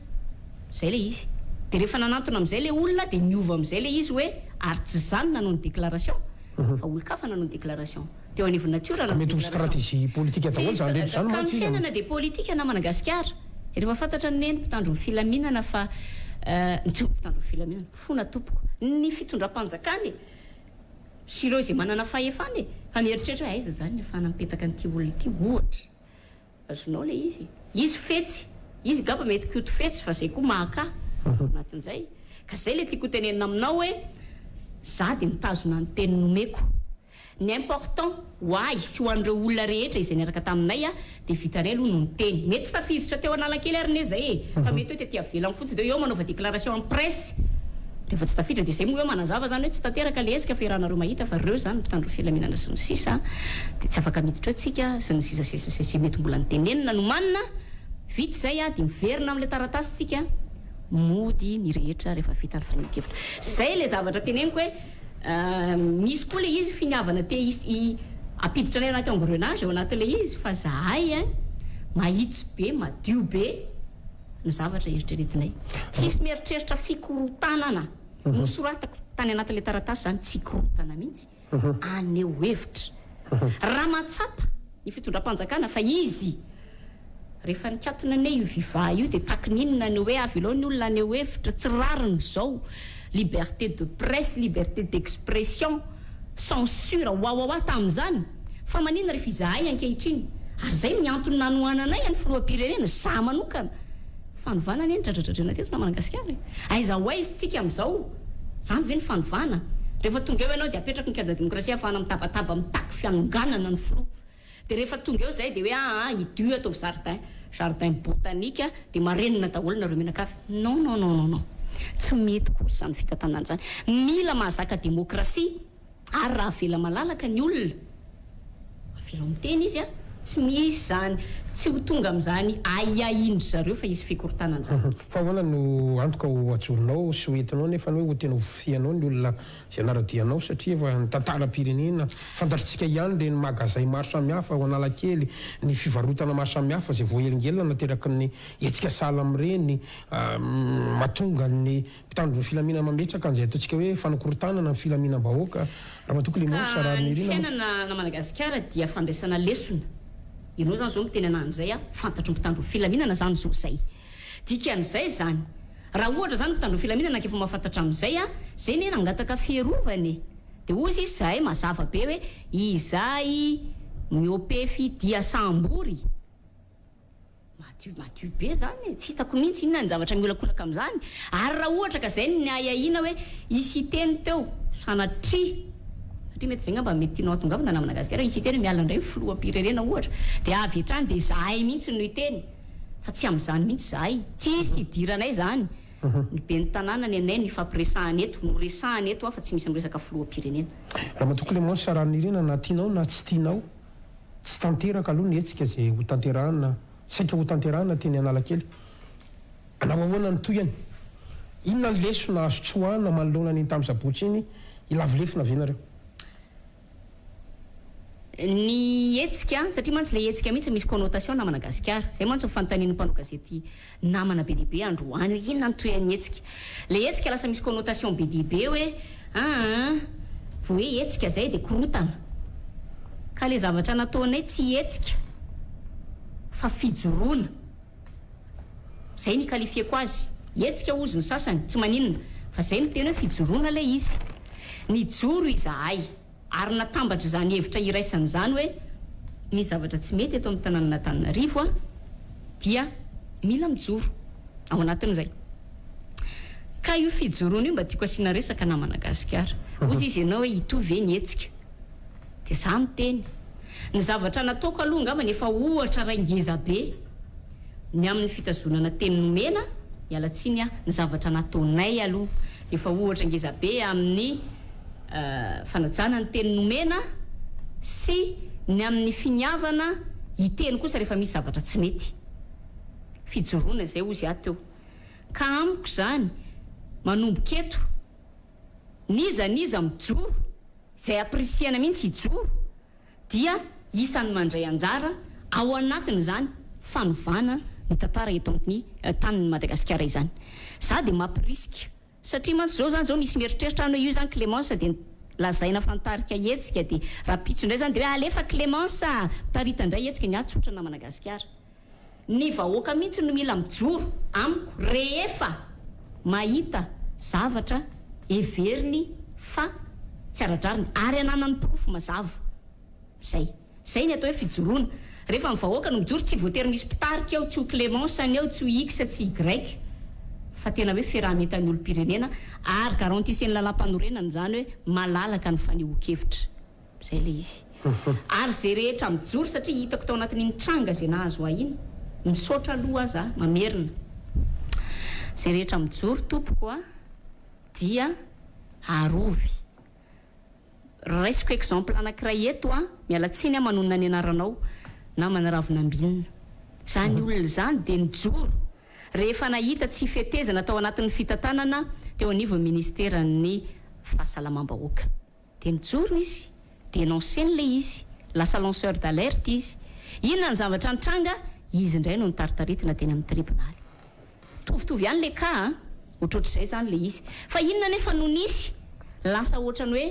zay le izy. De rehefa nanantona amizay le olona de niova amizay le izy hoe ary tsy za no nanao ny déclaration fa olon-kafa nanao ny déclaration. Teo anivon'ny natiora Ka nanao mety ho déclaration. stratégie politique Tsy daholo zany rehetra zany ka ny mantsy izy fiainana dia politika namana gasikara. Rehefa fantatra anie ny mpitandro ny filaminana fa tsy ny mpitandro ny filaminana, mifona tompoko, ny fitondram-panjakana e! Sy ireo izay manana fahefana e! Fa mieritreritra hoe aiza izany ny ahafahana mipetaka an'ity olona ity ohatra. Azonao ilay izy e! Izy fetsy, izy ngamba mety koto fetsy fa izay koa mahaka ao anatin'izay. Ka izay ilay tiako hotenenina aminao hoe za dia mitazona ny teny nomeko. Ny important ho ahy sy ho an'ireo olona rehetra izay niaraka taminay dia vitanay aloha no niteny. Mety tsy tafiditra teo Analakely ary ne zay e! Fa mety hoe tety avelany fotsiny dia hoe eo manaova déclaration en presse rehefa tsy tafiditra dia zay moa eo manazava zany hoe tsy tanteraka le hetsika fa iarahanareo mahita fa reo zany mpitandro filaminana sy ny sisa dia tsy afaka miditra eo tsika sy ny sisa sy sy sy mety mbola notenenina nomanina vita izay a dia miverina amle taratasy tsika mody ny rehetra rehefa vita ny fanehoan-kevitra. Zay le zavatra teneniko hoe Misy koa ilay izy finiavana te hampiditra anay anaty engrenage ao anatin'ilay izy fa zahay ein mahitsy be madio be ny zavatra eritreretinay. Tsisy mieritreritra fikorotanana. Nosoratako tany anatin'ilay taratasy izany tsy hikorontana mihitsy, haneho hevitra. Raha mahatsapa ny fitondram-panjakana fa izy Rehefa nikatona anie io viva io dia takiny inona ny hoe avelao ny olona haneho hevitra, tsy rariny izao, liberté de presse, liberté d'expression, Censure wawawa tamin'izany fa maninona rehefa izahay ankehitriny ary izay ny antony nanohananay an'ny filoham-pirenena, za manokana. Fanovana anie ny dradradradraina teto namana Gasikara e! Aiza ho aiza isika amin'izao? Izany ve ny fanovana? Rehefa tonga eo ianao dia apetrako ny kianja demokrasia ahafahana mitabataba mitaky fianonganana ny filoha. Dia rehefa tonga eo izay dia hoe aa idio ataovy jardin, jardin botanique dia marenina daholo nareo mianakavy. Non non non non non. Tsy mety kosa izany fitantanana izany. Mila mahazaka demokrasia ary raha avela malalaka ny olona, avelao miteny izy an, tsy misy izany, tsy ho tonga amin'izany ahiahian-dry zareo fa hisy fikorontanana izany. Fa ahoana no antoka ho ajoronao sy ho entinao nefa ny hoe ho tena ho fianao ny olona Izay hanara-dia anao satria efa ny tantaram-pirenena fantatritsika ihany ireny magazay maro samihafa ao Analakely, ny fivarotana maro samihafa izay voahelingelina nateraky ny hetsika sahala amin'ireny, mahatonga ny mpitandro ny filaminana mametraka an'izay ataontsika hoe fanakorontanana ny filaminam-bahoaka. Ramatoa Clémence Ka ny Raharinirina. fiainana ana Madagasikara dia fandraisana lesona. Ianao izany izao miteny anah an'izay aho, fantatro ny mpitandro ny filaminana izany izao izay. Dikan'izay izany, raha ohatra izany mpitandro ny filaminana ka efa mahafantatra amin'izay an, izay anie nangataka fiarovana e! Dia hozy izy zahay mazava be hoe izay miopefy dia sambory! Madio madio be izany e! Tsy hitako mihitsy inona ny zavatra miolakolaka amin'izany! Ary raha ohatra ka izay no niahiahiana hoe hisy hiteny teo, sanatria, satria mety izay angamba mety tianao hatongavana namana gasikara, hisy hiteny hoe miala indray ny filoham-pirenena ohatra, dia avy hatrany dia izahay mihitsy no hiteny! Fa tsy amin'izany mihitsy izahay. Tsisy idiranay izany. Ny ben'ny tanàna ny anay no ifampiresahana eto, no resahana eto fa tsy misy miresaka filoham-pirenena. Ramatoa Clémence Raharinirina, na tianao na tsy tianao, tsy tanteraka aloha ny hetsika izay hotanterahana, saika hotanterahana teny Analakely. Hanao ahoana ny tohiny? Inona ny lesona azo tsoahana manoloana an'iny tamin'ny sabotsy iny? Hilavo lefona ve nareo? Ny hetsika, satria mantsy ilay hetsika mihitsy misy connotation namana gasikara. Izay mantsy ny fanontanian'ny mpanao gazety namana be dia be androany hoe inona no tohin'ny hetsika. Ilay hetsika lasa misy connotation be dia be hoe aa vao hoe hetsika izay dia korontana. Ka ilay zavatra nataonay tsy hetsika fa fijoroana. Izay ny qualifier-ko azy. Hetsika hozy ny sasany, tsy maninona. Fa izay miteny hoe fijoroana ilay izy. Nijoro izahay. Ary natambatra izany hevitra iraisana izany hoe misy zavatra tsy mety eto amin'ny tanànan'Antananarivo dia mila mijoro ao anatin'izay. Ka io fijoroana io mba tiako asiana resaka namana Gasikara. Hozy izy ianao hoe hitohy ve ny hetsika? Dia za miteny. Ny zavatra nataoko aloha angambany efa ohatra iray ngeza be ny amin'ny fitazonana teny nomena, miala tsiny aho, ny zavatra nataonay aloha efa ohatra ngeza be amin'ny fanajana ny teny nomena sy ny amin'ny finiavana hiteny kosa rehefa misy zavatra tsy mety. Fijoroana izay hozy aho teo. Ka amiko izany, manomboka eto, n'iza n'iza mijoro, izay ampirisihana mihitsy hijoro, dia isan'ny mandray anjara ao anatin'izany fanovana ny tantara eto amin'ny tanin'i Madagasikara izany. Za dia mampirisika Satria mantsy zao zany zao misy mieritreritra any hoe io zany Clemence dia lazaina fa nitarika hetsika dia rahampitso indray zany dia hoe alefa Clemence a! Mitarita indray hetsika, ny ahy tsotra namana gasikara. Ny vahoaka mihitsy no mila mijoro amiko rehefa mahita zavatra heveriny fa tsy ara-drariny ary ananany porofo mazava. Zay. Zay ny atao hoe fijoroana. Rehefa ny vahoaka no mijoro tsy voatery misy mpitarika eo, tsy ho Clémence ny eo, tsy ho X, tsy Y. Fa tena hoe fiaraha-mientan'ny olom-pirenena ary garantissez-n'ny lalàmpanorenana izany hoe malalaka ny fanehoan-kevitra. Zay ilay izy. Ary zay rehetra mijoro satria hitako tao anatin'iny tranga zay nahazo ahy iny, misaotra aloha aza mamerina. Zay rehetra mijoro tompoko a dia arovy. Raisiko exemple anakiray eto an, miala tsiny aho manonona ny anaranao, namana Ravinambinina. Izany olona izany dia nijoro rehefa nahita tsy fetezana tao anatin'ny fitantanana teo anivon'ny ministeran'ny fahasalamam-bahoaka. Dia nijoro izy, dénoncer-ny ilay izy, lasa lanceur d'alerte izy. Inona ny zavatra nitranga? Izy indray no nitaritaritina teny amin'ny tribonaly. Mitovitovy ihany le cas an! Ohatrohatr'izay izany le izy. Fa inona anefa no nisy? Lasa ohatrany hoe.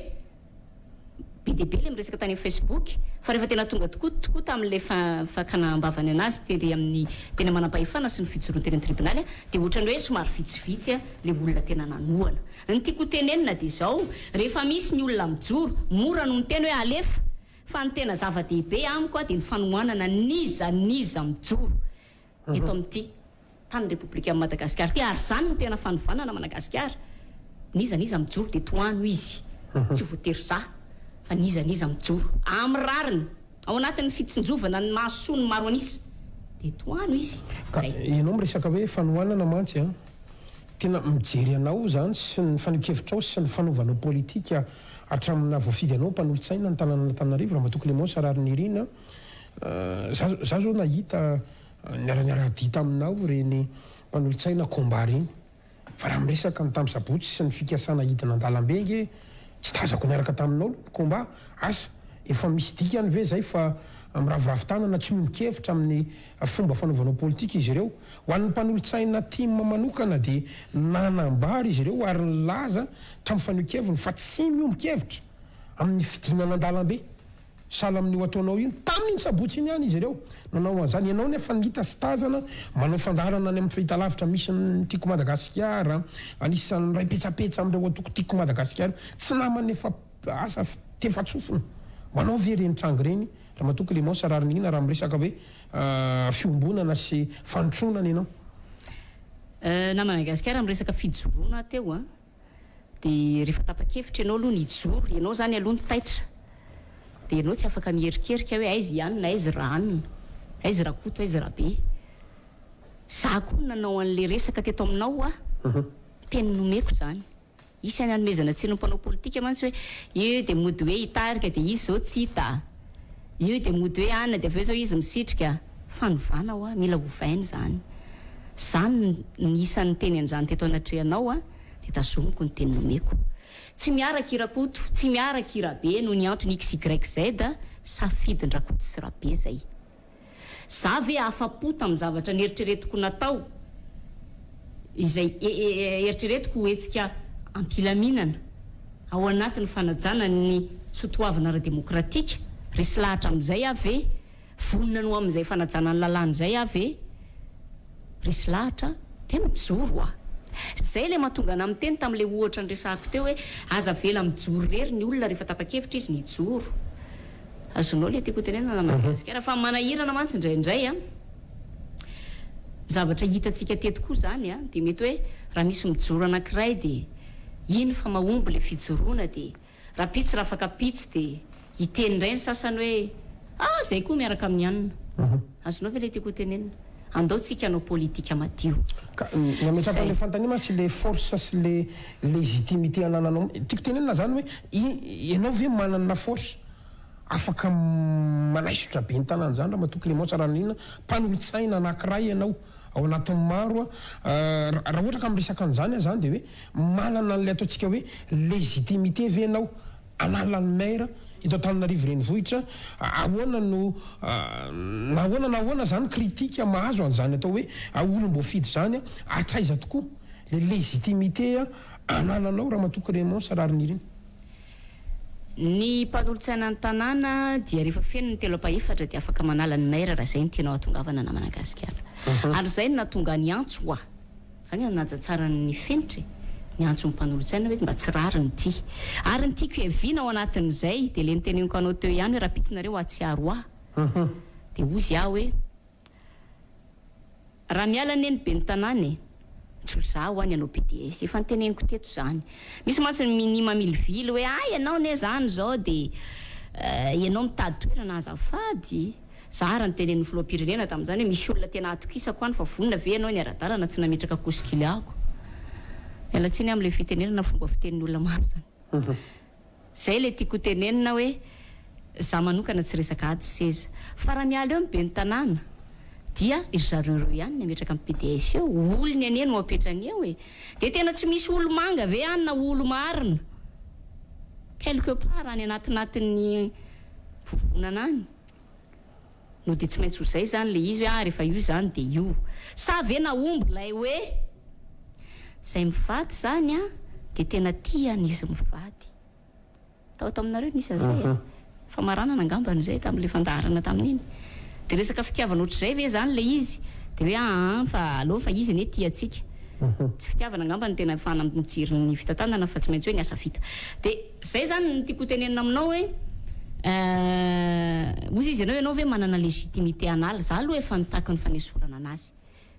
Be dia be ilay miresaka tany amin'ny Facebook, fa rehefa tena tonga tokoa tokoa tamin'ilay fakana am-bavany anazy tery amin'ny tena manampahefana sy ny fijoroany teny amin'ny tribonaly dia ohatran'ny hoe somary vitsivitsy ilay olona tena nanohana. Ny tiako ho tenenina dia izao, rehefa misy ny olona mijoro, mora no miteny hoe alefa, fa ny tena zava-dehibe amiko dia ny fanohanana n'iza n'iza mijoro eto amin'ity tany Repoblikan'i Madagasikara ity ary izany no tena fanovana ana Madagasikara, n'iza n'iza mijoro dia tohano izy, tsy voatery za fa n'iza n'iza mijoro amin'ny rariny, ao anatin'ny fitsinjovana ny mahasoa ny maro an'isa dia tohano izy, Ka zay. ianao miresaka hoe fanohanana mantsy an, tena mijery anao izany sy ny fanehoan-kevitrao sy ny fanaovanao politika hatramin'ny nahavoafidy anao mpanolotsaina ny tanànan'Antananarivo Ramatoa Clémence Raharinirina, Za za zao nahita niara-niara-dia taminao ireny mpanolotsaina combat ireny fa raha miresaka ny tamin'ny sabotsy sy ny fikasana hidina an-dalambe ange tsy tazako niaraka taminao aloha ny combat, asa efa misy dikany ve zay fa miraviravy tanana tsy miombon-kevitra amin'ny fomba fanaovanao politika izy ireo. Ho an'ny mpanolotsaina tim manokana dia nanambara izy ireo ary nilaza tamin'ny fanehoan-keviny fa tsy miombon-kevitra amin'ny fidinana an-dalambe. Sahala amin'io ataonao io, tamin'iny sabotsy iny ihany izy ireo nanao an'izany. Ianao nefa nita sy tazana manao fandaharana any amin'ny fahitalavitra misy ny Tiako Madagasikara, anisan'ny niray petsapetsa amin'ireo antoko Tiako Madagasikara. Tsy namana efa asa fitefa-tsofina ho anao ve ireny tranga ireny Ramatoa Clémence Raharinirina raha miresaka hoe fiombonana sy fanotronana ianao? Namana Gasikara, miresaka fijoroana aho teo an. Dia rehefa tapa-kevitra ianao aloha ny hijoro, ianao izany aloha no taitra. Dia ianao tsy afaka miherikerika hoe aiza i anona, aiza Rahanona, aiza Rakoto, aiza Rabe. Za koa no nanao an'ilay resaka teto aminao hoa, teny nomeko izany. Isany hanomezana tsiny ny mpanao politika mantsy hoe io dia mody hoe hitarika dia izy izao tsy hita, io dia mody hoe anona dia avy eo izao izy misitrika. Fanovana hoa, mila ovaina izany. Za no isan'ny niteny an'izany teto anatrehanao a. dia tazomiko ny teny nomeko. Tsy miaraka i Rakoto, tsy miaraka i Rabe noho ny antony XYZ, safidin-dRakoto sy Rabe zay. Za ve afa-po tamin'ny zavatra neritreretiko natao, izay eritreretiko ho hetsika am-pilaminana, ao anatin'ny fanajana ny soatoavina ara-demokratika, resy lahatra amin'izay aho ve? Vonona ny ho amin'izay fanajana ny lalàna izay aho ve? Resy lahatra dia mijoro aho. Izay ilay mahatonga anah miteny tamin'ilay ohatra niresahako teo hoe aza avela mijoro irery ny olona rehefa tapa-kevitra izy ny hijoro. Azonao ilay tiako hotenenana na Madagasikara fa manahirana mantsy indraindray an! Zavatra hitantsika teto koa izany an, dia mety hoe raha misy mijoro anankiray dia iny fa mahomby ilay fijoroana dia Rapitso rafakapitso dia hiteny indray ny sasany hoe ah zay koa miaraka amin'i anona. Azonao ve ilay tiako ho tenenina? Andao tsika hanao politika madio. Ka ny ametrahako Zay. an'ilay fanontaniana mantsy le force sy le légitimité anananao, tiako tenenina zany hoe i ianao ve manana force afaka manaisotra ben'ny tanàna zany Ramatoa Clémence Raharinirina, mpanolotsaina anakiray ianao ao anatin'ny maro a, raha ohatra ka miresaka an'izany aho zany dia hoe Manana an'ilay ataontsika hoe légitimité ve ianao hanala ny maire eto Antananarivo renivohitra? Ahoana no na ahoana na ahoana izany critique mahazo an'izany atao hoe olom-boafidy izany? Hatraiza tokoa ilay légitimité anananao Ramatoa Clémence Raharinirina? Ny mpanolotsaina ny tanàna dia rehefa feno ny telo ampahefatra dia afaka manala ny maire raha izay no tianao hahatongavana namana Gasikara. Ary izay no nahatonga ny antso hoa. Zany hanaja tsara ny fenitra e! Miantso ny mpanolotsaina hoe mba tsy rariny ity. Ary ny tiako hiaviana ao anatin'izay dia le noteneniko anao teo ihany hoe rahampitso nareo hahatsiaro ahy dia hozy aho hoe raha miala anie ny ben'ny tanàna e! tsy ho za hoa ny hanao pds, efa noteneniko teto izany. Misy mantsy ny minia mamilivily hoe hay ianao anie izany izao dia ianao mitady toerana azafady. Zara ny tenenin'ny filoham-pirenena tamin'izany hoe misy olona tena atokisako any fa vonona ve ianao ny ara-dalana tsy nametraka kosikiliako. Miala tsiny amin'ilay fitenenana fomba fitenin'ny olona maro izany. Izay ilay tiako ho tenenina hoe za manokana tsy resaka ady seza. Fa raha miala eo ny ben'ny tanàna dia ry zareo ireo ihany ny hametraka ny pds eo. Olony anie no apetrany eo e. Dia tena tsy misy olo-manga ve any na olo-marina quelque part any anatinatin'ny vovonana any? No dia tsy maintsy ho izay izany ilay izy hoe ah rehefa io izany dia io. Sa ve nahomby ilay hoe izay mivady izany an dia tena tia an'izy mivady. Tao taminareo nisy an'izay e. Famaranana angambany izay tamin'ilay fandaharana tamin'iny. Dia resaka fitiavana ohatr'izay ve izany ilay izy? Dia hoe aa fa aleo fa izy anie tia antsika. Tsy fitiavana angamba no tena ahafahana mijery ny fitantanana fa tsy maintsy hoe ny asa vita. Dia izay izany no tiako hotenenina aminao hoe hozy izy ianao, ianao ve manana légitimité hanala? Za aloha efa nitaky ny fanesorana anazy.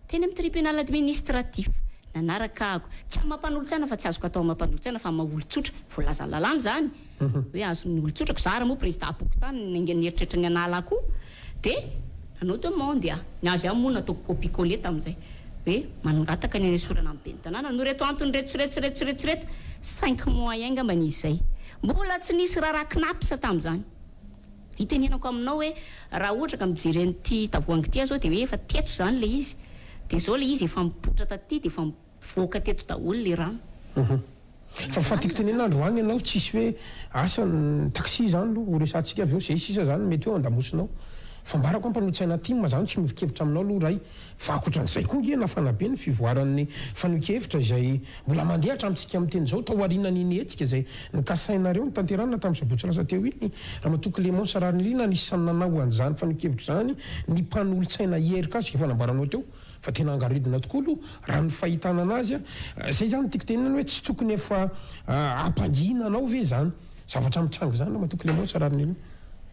Teny amin'ny tribunal administratif, nanaraka ako, tsy amin'ny maha mpanolotsaina fa tsy azoko atao amin'ny maha mpanolotsaina fa amin'ny maha olon-tsotra, voalazan'ny lalàna izany, hoe azon'ny olon-tsotra, ko za ary moa prezidam-pokontany nieritreritra ny hanala ahy koa, dia nanao demande aho, ny azy ihany moa nataoko copie coller tamin'izay, hoe mangataka ny hanesorana ny ben'ny tanàna noho ireto antony ireto sy ireto sy ireto sy ireto sy ireto, cinq mois ihany angambany izy izay, mbola tsy nisy raharaha cnaps tamin'izany. Itenenako aminao hoe raha ohatra ka mijery an'ity tavoahangy ity aho zao dia hoe efa teto izany ilay izy, dia izao ilay izy efa mipoitra taty dia efa mivoaka teto daholo ilay rano. Fa fa tiako tenenina androany ianao tsisy hoe asa ny taxi izany aloha ho resahantsika avy eo, izay sisa izany mety hoe ao an-damosinao. Fambarako an mpanolotsaina tim zany tsy miovin-kevitra aminao aloha Ray. Fa ankoatran'izay koa ange nafana be ny fivoaran'ny fanehoan-kevitra izay mbola mandeha hatramintsika miteny izao tao aorianan'iny hetsika izay nokasainareo notanterahina tamin'ny sabotsy lasa teo iny. Ramatoa Clémence Raharinirina anisan'ny nanao an'izany fanehoan-kevitra izany ny mpanolotsaina IRK izay efa nambaranao teo fa tena angaredona tokoa aloha raha ny fahitana anazy. Izay izany no tiako tenenina hoe tsy tokony efa hampangina anao ve izany zavatra mitranga izany Ramatoa Clémence Raharinirina?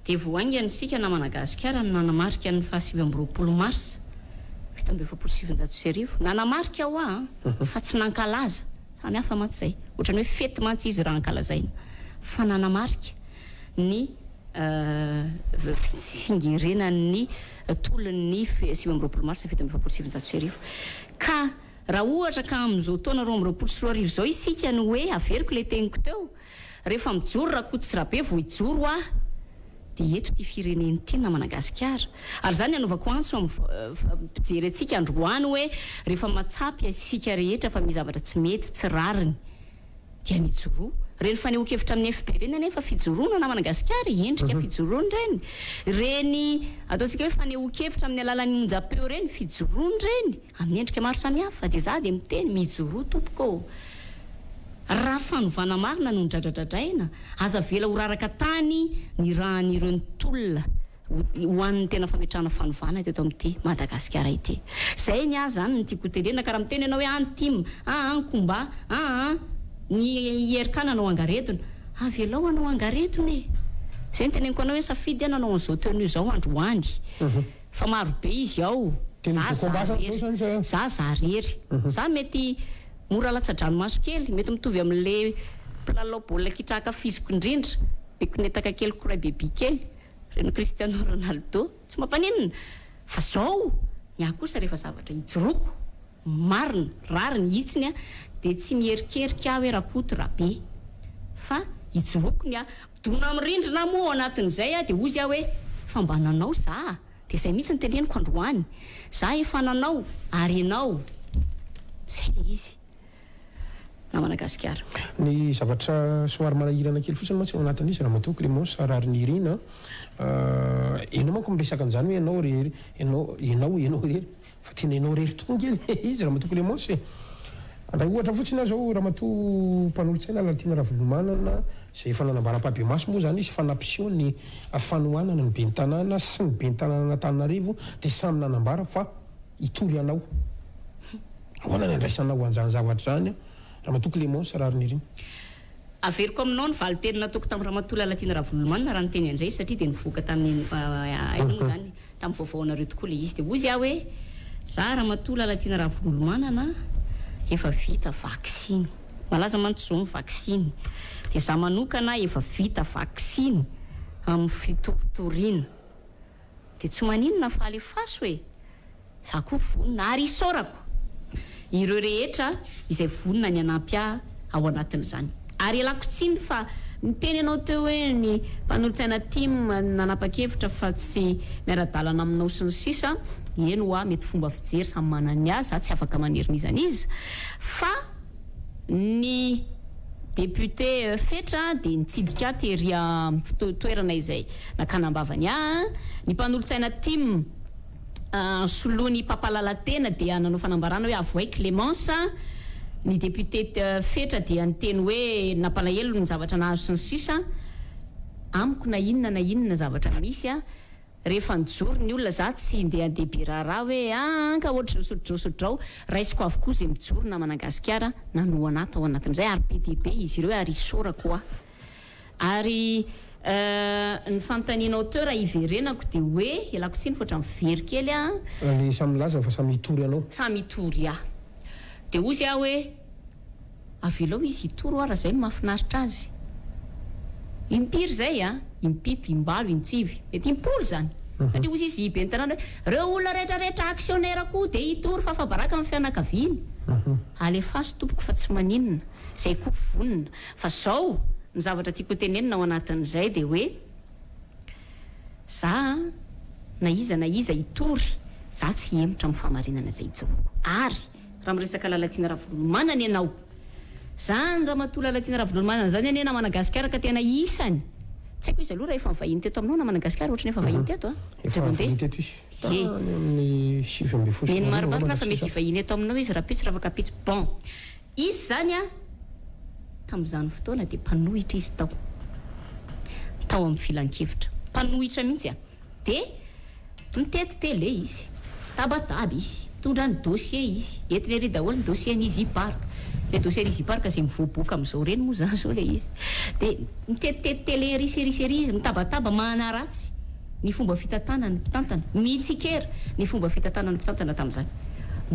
Dia vao haingana isika namana Gasikara no nanamarika ny faha 29 marsa 1947. Nanamarika hoa an, fa tsy nankalaza. Samy hafa mantsy izay. Ohatran'ny hoe fety mantsy izy raha ankalazaina. Fa nanamarika ny fitsingerenan'ny tolon'ny 29 marsa 1947. Ka raha ohatra ka amin'izao taona 2022 izao isika no hoe, averiko ilay teniko teo, Rehefa mijoro Rakoto sy Rabe vao hijoro aho dia eto ity firenena ity namana Gasikara. Ary izany anaovako antso amin'ny mpijery antsika androany hoe rehefa mahatsapy isika rehetra fa misy zavatra tsy mety, tsy rariny dia mijoroa. Ireny fanehoan-kevitra amin'ny FB ireny anefa fijoroana namana Gasikara e, endrika fijoroana ireny. Ireny ataontsika hoe fanehoan-kevitra amin'ny alalan'ny onjam-peo ireny, fijoroana ireny. Amin'ny endrika maro samihafa dia za dia miteny mijoroa tompoko ô! Raha fanovana marina no dradradradraina, aza avela ho raraka tany ny ràn'ireo nitolona ho an'ny tena fametrahana fanovana teto amin'ity Madagasikara ity. Zay ny ahy zany no tiako ho tenenina ka raha miteny ianao hoe ah ny tim, ah ah ny combat, ah ah ny IRK nanao angaredona, avelao hanao angaredona e! Zay no teneniko anao hoe nisafidy aho nanao an'izao tenue izao androany. Fa maro be izy ao. Tena Za de combat za zany zao rery. zany sa? Za za rery. Za mety mora latsa-dranomaso kely, mety mitovy amin'le mpilalao baolina kitra ankafiziko indrindra, be konetaka kely cry baby kely, reny Cristiano Ronaldo. Tsy mampaninona. Fa zao, ny ahy kosa rehefa zavatra ijoroako, marina, rariny, hitsiny a, dia tsy mierikerika aho hoe Rakoto, Rabe. Fa ijoroako ny ahy. Midona amin'ny rindrina aho moa ao anatin'izay dia hozy aho hoe fa mba nanao za, dia izay mihitsy no teneniko androany, za efa nanao ary ianao, izay ilay izy namana Gasikara. Ny zavatra somary manahirana kely fotsiny mantsy ao anatin'izy Ramatoa Clémence Raharinirina a, ianao manko miresaka an'izany hoe ianao irery, ianao, ianao, ianao irery. Fa tena ianao irery tokoa ange ilay izy Ramatoa Clémence e! Handray ohatra fotsiny aho izao, Ramatoa mpanolotsaina Lalatiana Ravololomanana, izay efa nanambara ampahibemaso moa izany izy fa nampiseho ny fanohanana ny ben'ny tanàna sy ny ben'ny tanànan'Antananarivo dia samy nanambara fa hitory anao. Ahoana ny andraisanao an'izany zavatra izany Ramatoa Clémence Raharinirina? Averiko aminao ny valinteny nataoko tamin'i Ramatoa Lalatiana Ravololomanana raha niteny an'izay izy satria dia nivoaka tamin'ny inona moa izany tamin'ny vaovaonareo tokoa ilay izy dia hozy aho hoe za Ramatoa Lalatiana Ravololomanana efa vita vaksiny malaza mantsy izao ny vaksiny dia za manokana efa vita vaksiny amin'ny fitoritoriana Dia tsy maninona fa alefaso e! Za koa vonona ary isaorako ireo rehetra izay vonona ny hanampy ahy ao anatin'izany. Ary ialako tsiny fa niteny ianao teo hoe ny mpanolotsaina tim nanapa-kevitra fa tsy miara-dalana aminao sy ny sisa Eny hoa mety fomba fijery samy manana ny azy, za tsy afaka manery n'iza n'iza fa Ny député Fetra dia nitsidika ahy tery amin'ny toerana izay nakana am-bavany ahy. Ny mpanolotsaina tim solon'i Papa Lalantena dia nanao fanambarana hoe avohay Clémence. Ny député Fetra dia niteny hoe nampalahelo ny zavatra nahazo sy ny sisa. Amiko na inona na inona zavatra misy a, rehefa nijoro ny olona za tsy ndeha andeha be raharaha hoe aa ka ohatr'izao sy ohatr'izao sy ohatr'izao, raisiko avokoa izay mijoro namana gasikara nanohana ahy tao anatin'izay ary be dia be izy ireo ary isaorako aho. Ary ny fanontanianao teo raha hiverenako dia hoe, ialako tsiny fa ohatran'ny very kely aho an. Le samy milaza fa samy hitory anao. Samy hitory ahy. Dia hozy aho hoe, avelao izy hitory hoa raha izay no mahafinaritra azy. Impiry izay an? Impito, imbalo, intsivy. Mety impolo izany. Satria hozy izy ben'ny tanàna hoe, ireo olona rehetra rehetra actionnaire koa dia hitory fa afa-baraka amin'ny fianakaviany. Alefaso tompoko fa tsy maninona. Izay koa vonona. Fa zao, ny zavatra tiako ho tenenina ao anatin'izay dia hoe, za an, na iza na iza hitory, za tsy hihemotra amin'ny fahamarinana izay ijoroako. Ary raha miresaka Lalatiana Ravololomanana ianao, zany Ramatoa Lalatiana Ravololomanana zany anie namana gasikara ka tena isany, tsy haiko izy aloha raha efa nivahiny teto aminao namana gasikara, ohatry ny efa vahiny teto an, Efa vahiny teto izy, tany amin'ny 2019 Ny angamba marimarina fa na mety sisa. hivahiny eto aminao izy rahampitso raha-afakampitso. Bon. Izy izany an, tamin'izany fotoana dia mpanohitra izy tao, tao amin'ny filankevitra. Mpanohitra mihitsy an. Dia mitety télé izy, mitabataba izy, mitondra ny dossier izy, entiny ery daholo ny dossier an'i Easy Park. Ilay dossier an'i Easy Park izay mivoaboaka amin'izao ireny moa izany izao ilay izy. Dia mitetytety télé ery sy ery sy ery izy, mitabataba, manaratsy ny fomba fitantanan'ny mpitantana, mitsikera ny fomba fitantanan'ny mpitantana tamin'izany.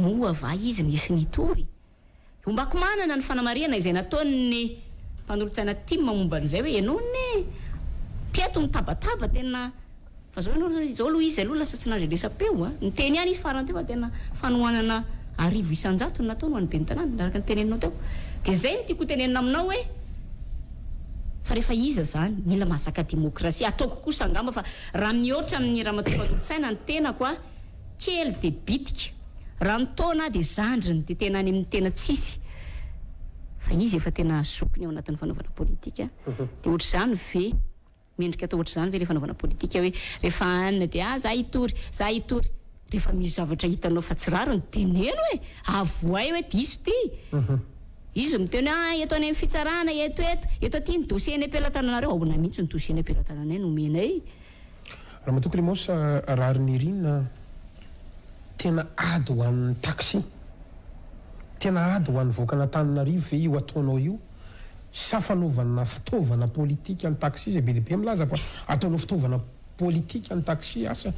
Moa va izy nisy nitory? Ombako manana ny fanamarihana izay nataon'ny mpanolotsaina tim momba an'izay hoe ianao anie teto nitabataba tena fa zao ianao izao aloha izy aloha lasa tsy nandrenesam-peo a! Niteny ihany izy farany teo fa tena fanohanana 1000% no nataony ho an'ny ben'ny tanàna araka ny teneninao teo. Dia izay no tiako hotenenina aminao hoe fa rehefa iza izany mila mahazaka demokrasia ataoko kosa angamba fa raha mihoatra amin'ny ramatoa mpanolotsaina ny tenako a! Kely dia bitika. Raha ny taona dia zandriny dia tena any amin'ny tena tsisy. Fa izy efa tena zokiny ao anatin'ny fanaovana politika. Dia ohatr'izany ve, mendrika atao ohatr'izany ve ilay fanaovana politika hoe rehefa any dia ah za hitory, za hitory. Rehefa misy zavatra hitanao fa tsy rariny, teneno e! Avohay hoe diso ity. Izy miteny hoe ah eto any amin'ny fitsarana, eto eto, eto aty ny dossier eny am-pelatananareo. Ahoana mihitsy ny dossier eny am-pelatananay no omenay? Ramatoa Clémence Raharinirina, tena ady ho an'ny taxi, tena ady ho an'ny vahoakan'Antananarivo ve io ataonao io sa fanaovana fitaovana politika ny taxi izay be dia be milaza fa ataonao fitaovana politika ny taxi, asa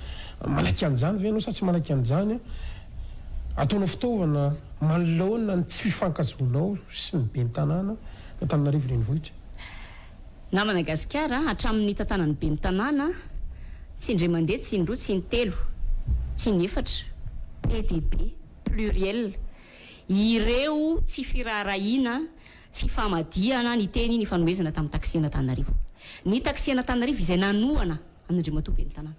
manaiky an'izany ve ianao sa tsy manaiky an'izany, ataonao fitaovana manoloana ny tsy fifankazaonao sy ny ben'ny tanàna Antananarivo renivohitra. Namana Gasikara, hatramin'ny nitantanan'ny ben'ny tanàna, tsy indray mandeha, tsy indroa, tsy intelo, tsy inefatra, be dia be, pluriel, ireo tsy firaharahiana sy famadihana ny teny nifanomezana tamin'ny taxi-n'Antananarivo. Ny taxi-n'Antananarivo izay nanohana an'Andriamatoa ben'ny tanàna.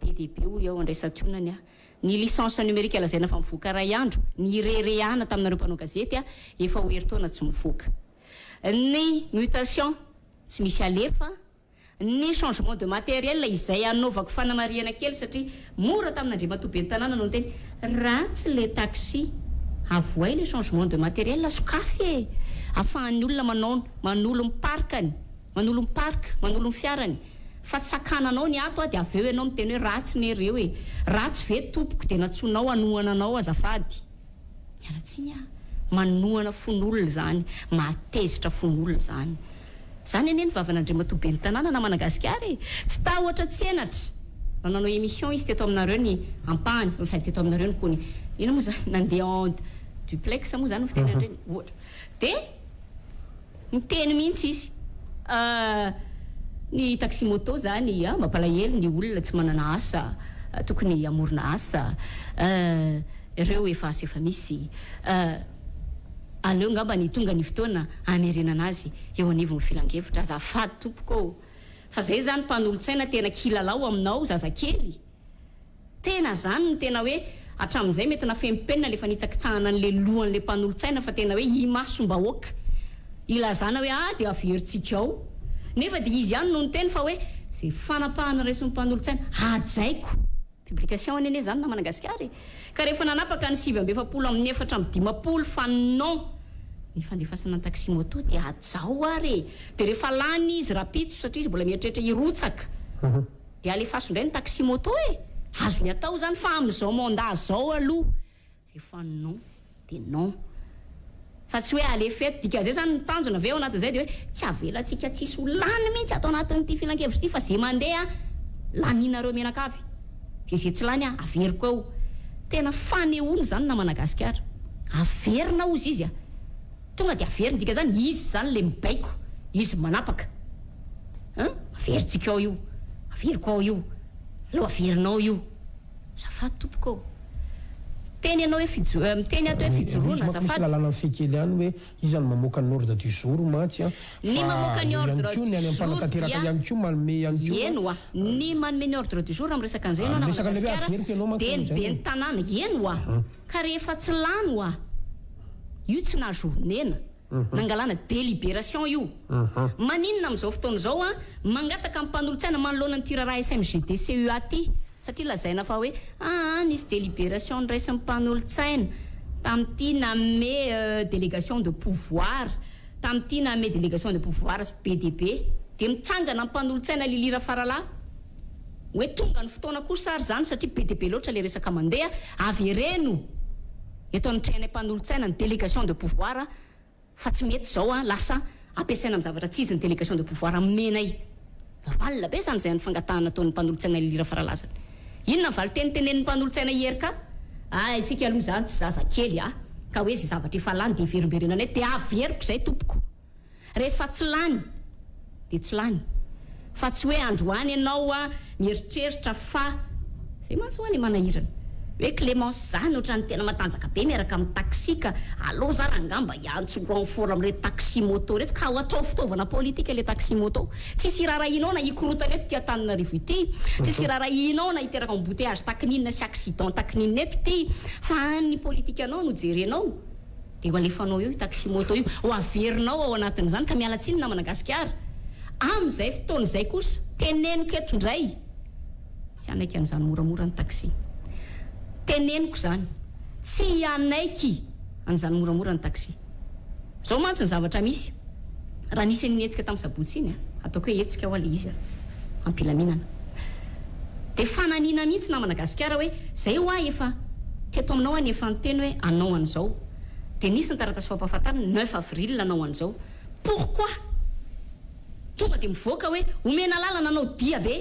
Be dia be hoy aho andraisan-tionany aho. Ny licence numérique lazaina fa mivoaka iray andro, nireharehana taminareo mpanao gazety aho, efa ho herintaona tsy mivoaka. Ny mutation tsy misy alefa, ny changement de matériel izay anaovako fanamarihana kely satria mora tamin'Andriamatoa Ben'ny Tanàna no niteny, ratsy le taxi, avohay le changement de matériel, sokafy e! afahan'ny olona manao, manolo ny parc-ny, manolo ny parc, manolo ny fiarany, fa tsy sakananao ny ato a, dia avy eo ianao miteny hoe ratsy ne reo e! ratsy ve tompoko dia nantsoinao hanohana anao azafady? Miala tsiny aho, manohana fon'olona izany, mahatezitra fon'olona izany. Izany anie ny vavan'Andriamatoa Ben'ny Tanàna namana Gasikara e! Tsy tahotra tsy henatra. Raha nanao émission izy teto aminareo ny ampahany, enfin teto aminareo ny kony, inona moa izany, nandeha en duplex moa izany no fiteny an'ireny, ohatra. Dia. Niteny mihitsy izy. Ah, ny taxi moto zany ah, mampalahelo ny olona tsy manana asa, tokony hamorona asa, eh, ireo efa asa efa misy, eh, aleo ngambany tonga ny fotoana hamerenana azy eo anivon'ny filankevitra. Azafady tompoko ô! Fa zay zany mpanolotsaina tena kilalao aminao zazakely. Tena zany no tena hoe hatramin'izay mety nafempenina le fanitsakitsahana an'le lohan'le mpanolotsaina fa tena hoe imasom-bahoaka ilazana hoe ah dia averintsika ao nefa dia izy ihany no niteny fa hoe zay fanapahana raisin'ny mpanolotsaina hajaiko publication anie zany namana gasikara e! Ka rehefa nanapaka ny 49 amin'ny 54 fa non! Ny fandefasana ny taxi moto dia hajao ary e! Dia rehefa lany izy rapitso satria izy mbola mieritreritra hirotsaka dia alefaso indray ny taxi moto e! Azony atao izany fa amin'izao mandat izao aloha rehefa non dia non fa tsy hoe alefa eto, dikan'izay izany ny tanjona ve ao anatin'izay dia hoe tsy avelantsika tsisy ho lany mihitsy ato anatin'ity filankevitra ity fa ze mandeha laninareo mianakavy. Dia izay tsy lany averiko eo. Tena fanehoana izany namana gasikara. Averina hozy izy a. Tonga dia averina, dika izany izy izany ilay mibaiko, izy manapaka. An? Averintsika ao io. Averiko ao io. Aleo averinao io. Azafady tompoko ô. Miteny ianao hoe fijo, miteny ato hoe fijoroana, Izy manko misy azafady. lalàna mifehy kely ihany hoe Iza no mamoaka ny ordre du jour mantsy an! Ny Fa mamoaka ny eo ihany ordre koa du ny any jour am-panatanteraka dia ihany koa manome ihany koa eny oa! Ny manome ny ordre du jour raha miresaka an'izay ianao na Miresaka an'ilay hoe Madagasikara averiko ianao manko dia ny izay. ben'ny tanàna, eny oa! Ka rehefa tsy lany oa! Io tsy najournena, nangalana délibération io. Maninona amin'izao fotoana izao an, mangataka amin'ny mpanolotsaina manoloana an'ity raharaha SMGD CUA ity, Satria lazaina fa hoe aa nisy délibération noraisin'ny mpanolotsaina tamin'ity nanome délégation de pouvoir, tamin'ity nanome délégation de pouvoir sy be dia be. Dia mitsangana ny mpanolotsaina Lily Rafaralahy hoe tonga ny fotoana kosa ary izany satria be dia be loatra ilay resaka mandeha, avereno eto anatrehanay mpanolotsaina ny délégation de pouvoir Fa tsy mety izao an, lasa ampiasaina amin'ny zavatra tsy izy ny délégation de pouvoir omenay. Normal be izany izay ny fangatahana ataon'ny mpanolotsaina Lily Rafaralazana. Inona ny valinteny tenenin'ny mpanolotsaina IRK? Ah, itsika aloha izany tsy zaza kely ah, ka hoe izay zavatra efa lany dia iverimberenanay, dia averiko izay tompoko. Rehefa tsy lany dia tsy lany. Fa tsy hoe androany ianao mieritreritra fa. Zay mantsy hoa le manahirana. Hoe Clémence zany ohatran'ny tena matanjaka be miaraka amin'ny taxi ka aleo za rangah mba hiantso renfort amin'ireto taxi moto ireto ka ho atao fitaovana politika le taxi moto. Tsisy hiraharahianao na hikorotana eto ity Antananarivo ity, tsisy hiraharahianao na hiteraka embouteillage takininona sy accident takininona eto ity fa ny politikanao no jerenao. Dia ho alefanao eo io taxi moto io, ho averinao ao anatin'izany, ka miala tsiny namana gasikara. Amin'izay fotoana izay kosa, teneniko eto indray, tsy hanaiky an'izany moramora ny taxi. Teneniko izany, tsy hanaiky an'izany moramora ny taxi. Izao mantsy ny zavatra misy, raha nisy an'iny hetsika tamin'ny sabotsy iny, ataoko hoe hetsika hoa ilay izy, am-pilaminana. Dia fananiana mihitsy namana gasikara hoe zay hoa efa teto aminao aho efa niteny hoe anao an'izao. Dia nisy ny taratasy fampahafantarana neuf avril anao an'izao. Pourquoi? Tonga dia mivoaka hoe omena alalana hanao dia be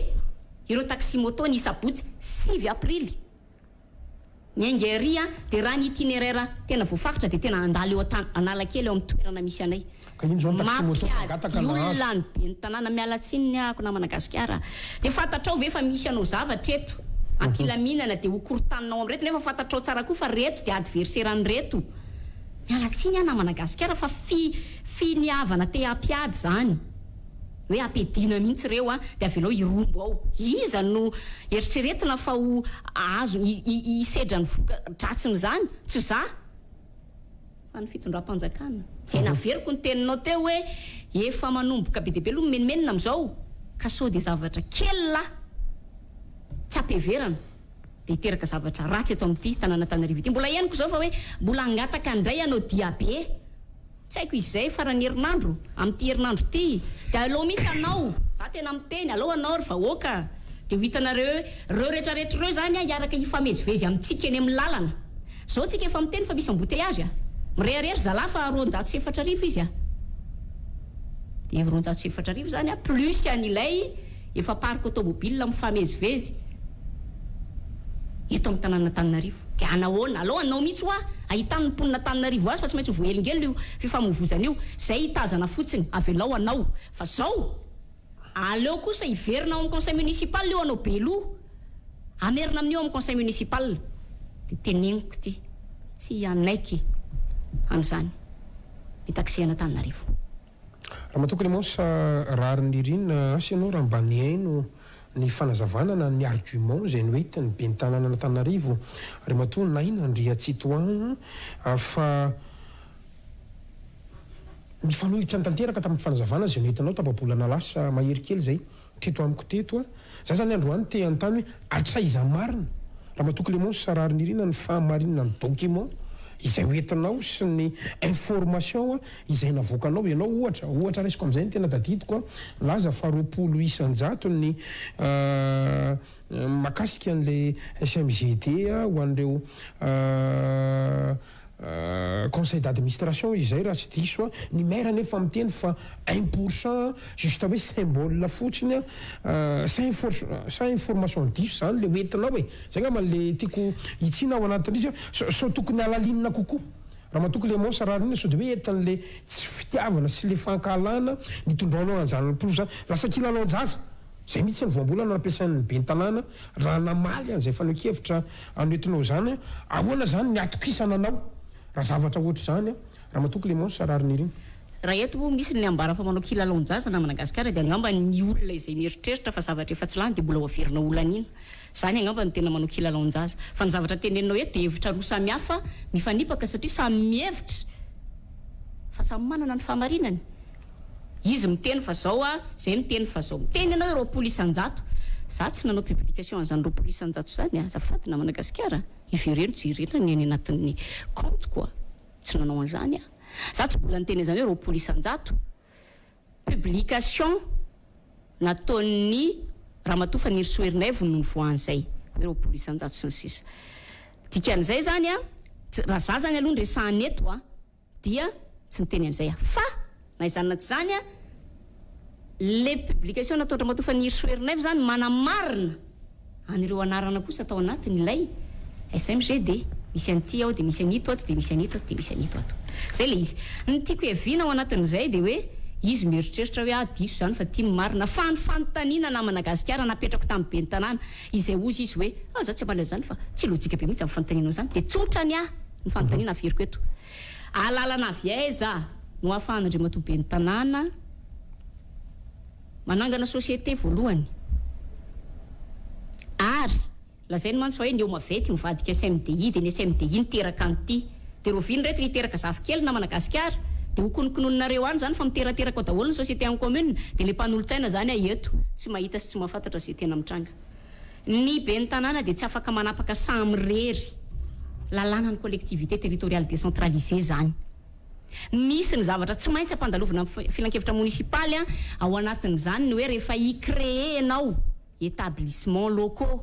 ireo taxi moto ny sabotsy 9 aprily. Miainga ery an, dia raha ny itinéraire tena voafaritra dia tena handalo eo an Analakely eo amin'ny toerana misy anay. Ka ino zao ny taxi moto mpangataka Mampiady nahazo? olona ny ben'ny tanàna, miala tsiny ny ahako namana gasikara. Dia fantatrao ve fa misy hanao zavatra eto am-pilaminana dia ho korontaninao amin'ireto nefa fantatrao tsara koa fa reto dia adversaire an'ireto. Miala tsiny aho namana gasikara fa fi finiavana te hampiady izany. Hoe ampiadiana mihitsy ireo an, dia avelao hirombo ao. Iza no eritreretina fa ho azo hisedra ny voka-dratsin'izany? Tsy za, fa ny fitondram-panjakana. Izay naveriko ny teninao teo hoe efa manomboka be dia be aloha mimenomenona amin'izao, ka sao dia zavatra kely lahy tsy ampiheverana dia hiteraka zavatra ratsy eto amin'ity tanàn'Antananarivo ity. Mbola henoko izao fa hoe mbola hangataka indray hanao diabe. Tsy haiko izay faran'ny herinandro, amin'ity herinandro ity, dia aleo mihitsy hanao, za tena miteny, aleo hanao ry vahoaka, dia ho hitanareo eo, ireo rehetra rehetra ireo izany hiaraka hifamezivezy amintsika eny amin'ny lalana. Izao tsika efa miteny fa misy embouteillage a! Mirehareha ry zalahy fa 4200 izy a! Dia 4200 izany a, plus an'ilay efa parc automobile mifamezivezy eto amin'ny tanànan'Antananarivo. Dia anahoana? Alao hanao mihitsy hoa ahitany ny mponin'Antananarivo azy fa tsy maintsy ho voahelingelina io fifamoivozana io. Izay hitazana fotsiny, avelao hanao. Fa zao, aleo kosa hiverina ao amin'ny conseil municipal io hanao be loha. Hamerina amin'io amin'ny conseil municipal. Dia teneniko ity, tsy hanaiky an'izany ny taxi an'Antananarivo. Ramatoa Clémence Raharinirina, asa ianao raha mba nihaino ny fanazavana na ny argument izay noentin'ny ben'ny tanànan'Antananarivo Andriamatoa Naina Andriatsitohaina fa mifanohitra tanteraka tamin'ny fanazavana izay noentinao tapa-bolana lasa mahery kely izay teto amiko teto. Za zany androany te hanontany hoe hatraiza marina Ramatoa Clémence Raharinirina ny fahamarinan'ny document. izay hoentinao sy ny information izay navoakanao. Ianao ohatra, ohatra raisiko amin'izay ny tena tadidiko, nilaza fa 20% ny mahakasika an'ilay SMGD ho an'ireo conseil d'administration izay raha tsy diso. Ny maire nefa miteny fa 1%, juste hoe symbole fotsiny. Sa information diso zany le hoentinao e? Zay ngamba le tiako hitsina ao anatin'izy, sao tokony alalinina kokoa raha matoko le monsa raha rina, sao de hoe entin'le tsy fitiavana sy le fankahalana nitondranao an'zany porofo zany, lasa kilalaon-jaza zay mihitsy ny voambolana nampiasain'ny be ny tanàna raha namaly an'izay fanehoan-kevitra anoentinao zany. Ahoana zany ny atokisana anao raha zavatra ohatra zany, raha matoko le monsa raha riniriny? Raha eto moa misy ny ambara fa manao kilalaon-jaza na Madagasikara, dia angamba ny olona izay mieritreritra fa zavatra efa tsy lany dia mbola ho averina olana ina zany angamba no tena manao kilalaon-jaza. Fa ny zavatra teneninao eto dia hevitra roa samy hafa mifanipaka, satria samy mihevitra fa samy manana ny fahamarinany izy. Miteny fa zao a, zay miteny fa zao. Miteny ianao hoe 20%. Za tsy nanao publication an'izany 20% zany a, zafady na Madagasikara, ivereno jerena ny any anatin'ny compte koa, tsy nanao an'izany a. Za tsy mbola niteny an'izany hoe 20%. Publication nataon'ny Ramatoa Fanirisoa Ernaivo no nivoahan'izay hoe 20% sy ny sisa. Dikan'izay zany a, raha za zany aloha nresahany eto a, dia tsy niteny an'izay a. Fa na izany na tsy zany a, le publication nataon-dRamatoa Fanirisoa Ernaivo zany manamarina an'ireo anarana kosa atao anatiny ilay SMGD, misy an'ity ao, dia misy an'ito ato, dia misy an'ito ato, dia misy an'ito ato. Zay le izy. Ny tiako hiaviana ao anatin'izay dia hoe izy mieritreritra hoe ah, diso zany fa tia ny marina. Fa ny fanontaniana na Madagasikara napetrako tamin'ny ben'ny tanàna izay ozy izy hoe ah, za tsy amaly zany fa tsy lojika be mihitsy amin'ny fanontanianao zany, dia tsotra ny ahy ny fanontaniana averiko eto: alalana avy aiza no ahafahan'Andriamatoa ben'ny tanàna manangana société voalohany? Ary lazainy mantsy fa hoe ny eo maventy mivadika SMDI, dia ny SMDI niteraka an'ity, dia roviny reto niteraka zafikely na Madagasikara, dia hokononkononareo any zany fa miterateraka ao daholo ny société en commune. Dia le mpanolotsaina zany a eto tsy mahita sy tsy mahafantatra zay tena mitranga. Ny ben'ny tanàna dia tsy afaka manapaka samirery. Lalàna ny collectivité territoriale décentralisée zany, misy ny zavatra tsy maintsy ampandalovina filankevitra municipaly a. Ao anatin'izany ny hoe rehefa i-créer anao établissement locaux,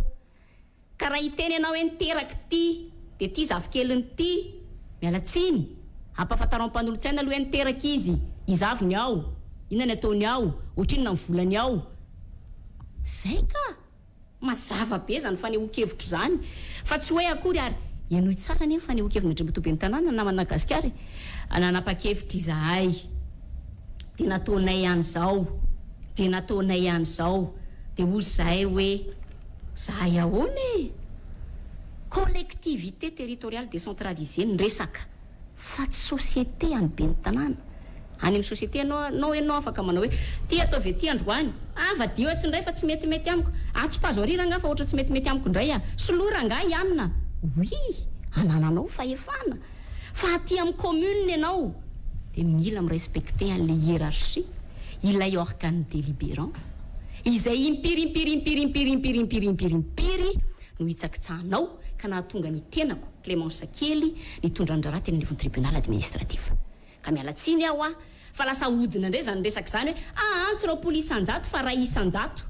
ka raha hiteny ianao hoe niteraky ty, de ty zafikeliny ty, mialatsiny, ampahafantaro mpanolotsaina aloha hoe niteraka izy, iza avy ny ao, inona ny ataony ao, ohatrinona ny volany ao. Zay ka mazava be zany fanehoan-kevitro zany, fa tsy hoe akory. Ary ianoy tsara anie fanehoan-kevitra Andriamatoa ben'ny tanàna na Madagasikara e. Nanapa-kevitra izahay, de nataonay an'izao, de nataonay an'izao, de ozy zahay hoe zahay ahoana e? Collectivité territoriale décentralisée ny resaka, fa tsy société any ben'ny tanàna. Any amin'ny société anao nao ianao afaka manao hoe ty ataovy aty androany, ah, vadio atsy indray fa tsy metimety amiko, ah, tsy pazo ary rangah fa ohatra tsy metimety amiko indray, ah, soloa rangah ianina. Oui, anananao fahefana, fa aty amin'ny commune ianao de mila mi-respecter an'le hiérarchie, ilay organe délibérant izay impiry impiry impiry impiry impiry impiry impiry impiry no hitsakitsahanao ka nahatonga ny tenako Clémence kely nitondra ny raharaha teny anivon'ny tribunal administratif. Ka mialatsiny aho a, fa lasa ahodina indray zany resaka zany hoe aa, tsy 20% fa 1%.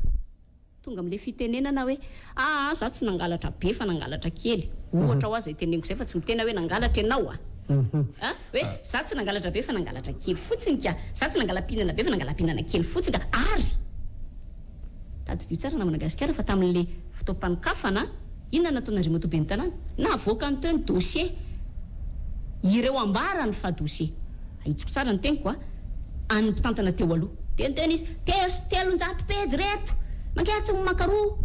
Tonga am'le fitenenana hoe aa, za tsy nangalatra be fa nangalatra kely, ohatra ho azy zay teneniko zay, fa tsy mitena hoe nangalatra ianao a, a hoe za tsy nangalatra be fa nangalatra kely fotsiny, ka za tsy nangala-pihinana be fa nangala-pihinana kely fotsiny. Ka ary tadidio tsara na Madagasikara fa tamin'le fotoam-panokafana inona nataon'Andriamatoa ben'ny tanàna? Navoaka ny teo ny dossier ireo ambarany fa dossier, ahitsiko tsara ny teniko a, an'ny mpitantana teo aloha, de niteny izy 300 pejy reto mankeha tsy makaroa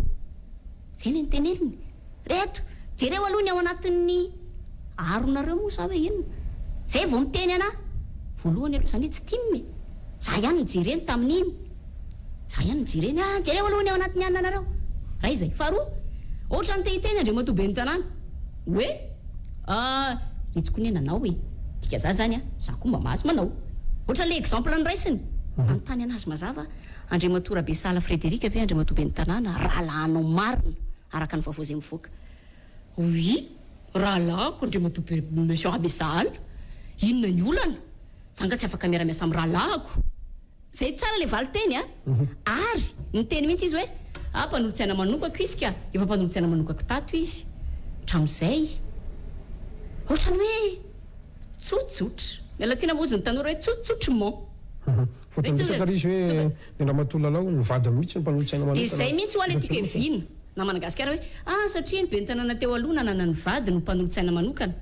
zay ny niteneniny reto, jereo aloha ny ao anatin'ny aronareo moa sa hoe inona zay vao miteny ana voalohany aloha zany hoe tsy timmy za ihany nijereny tamin'iny, za ihany nijereny, ah, jereo aloha ny ao anatin'ny anina anareo raha izay. Faharoa, ohatra ny tehiteny Andriamatoa ben'ny tanàna hoe retsiko ny nanao e, dika za zany a, za koa mba mahazo manao ohatra le exemple nyraisiny. Anontany anazy mazava: Andriamatoa Rabesala Frédéric ve, Andriamatoa ben'ny tanàna, raha lahanao marina araka ny vaovao zay mivoaka, oui. Rahalahiko Andriamatoa Be Monsieur Rabesahala, inona ny olana? Za nga tsy afaka miara-miasa amin'ny rahalahiko? Zay tsara le valinteny a! Ary niteny mihitsy izy hoe, ah mpanolotsaina manokako izy ka, efa mpanolotsaina manokako tato izy hatramin'izay. Ohatran'ny hoe tsotsotra. Miala tsiny hozy ny tanora hoe tsotsotrement. Fa ohatran'ny resaka ry izy hoe ny Andriamatoa Lalao ny vadiny mihitsy no mpanolotsaina Dia manokana. izay mihitsy ho'a le tiako heviana na Madagasikara hoe, ah satria ny ben'ny tanàna teo aloha nanana ny vadiny ho mpanolotsaina manokana.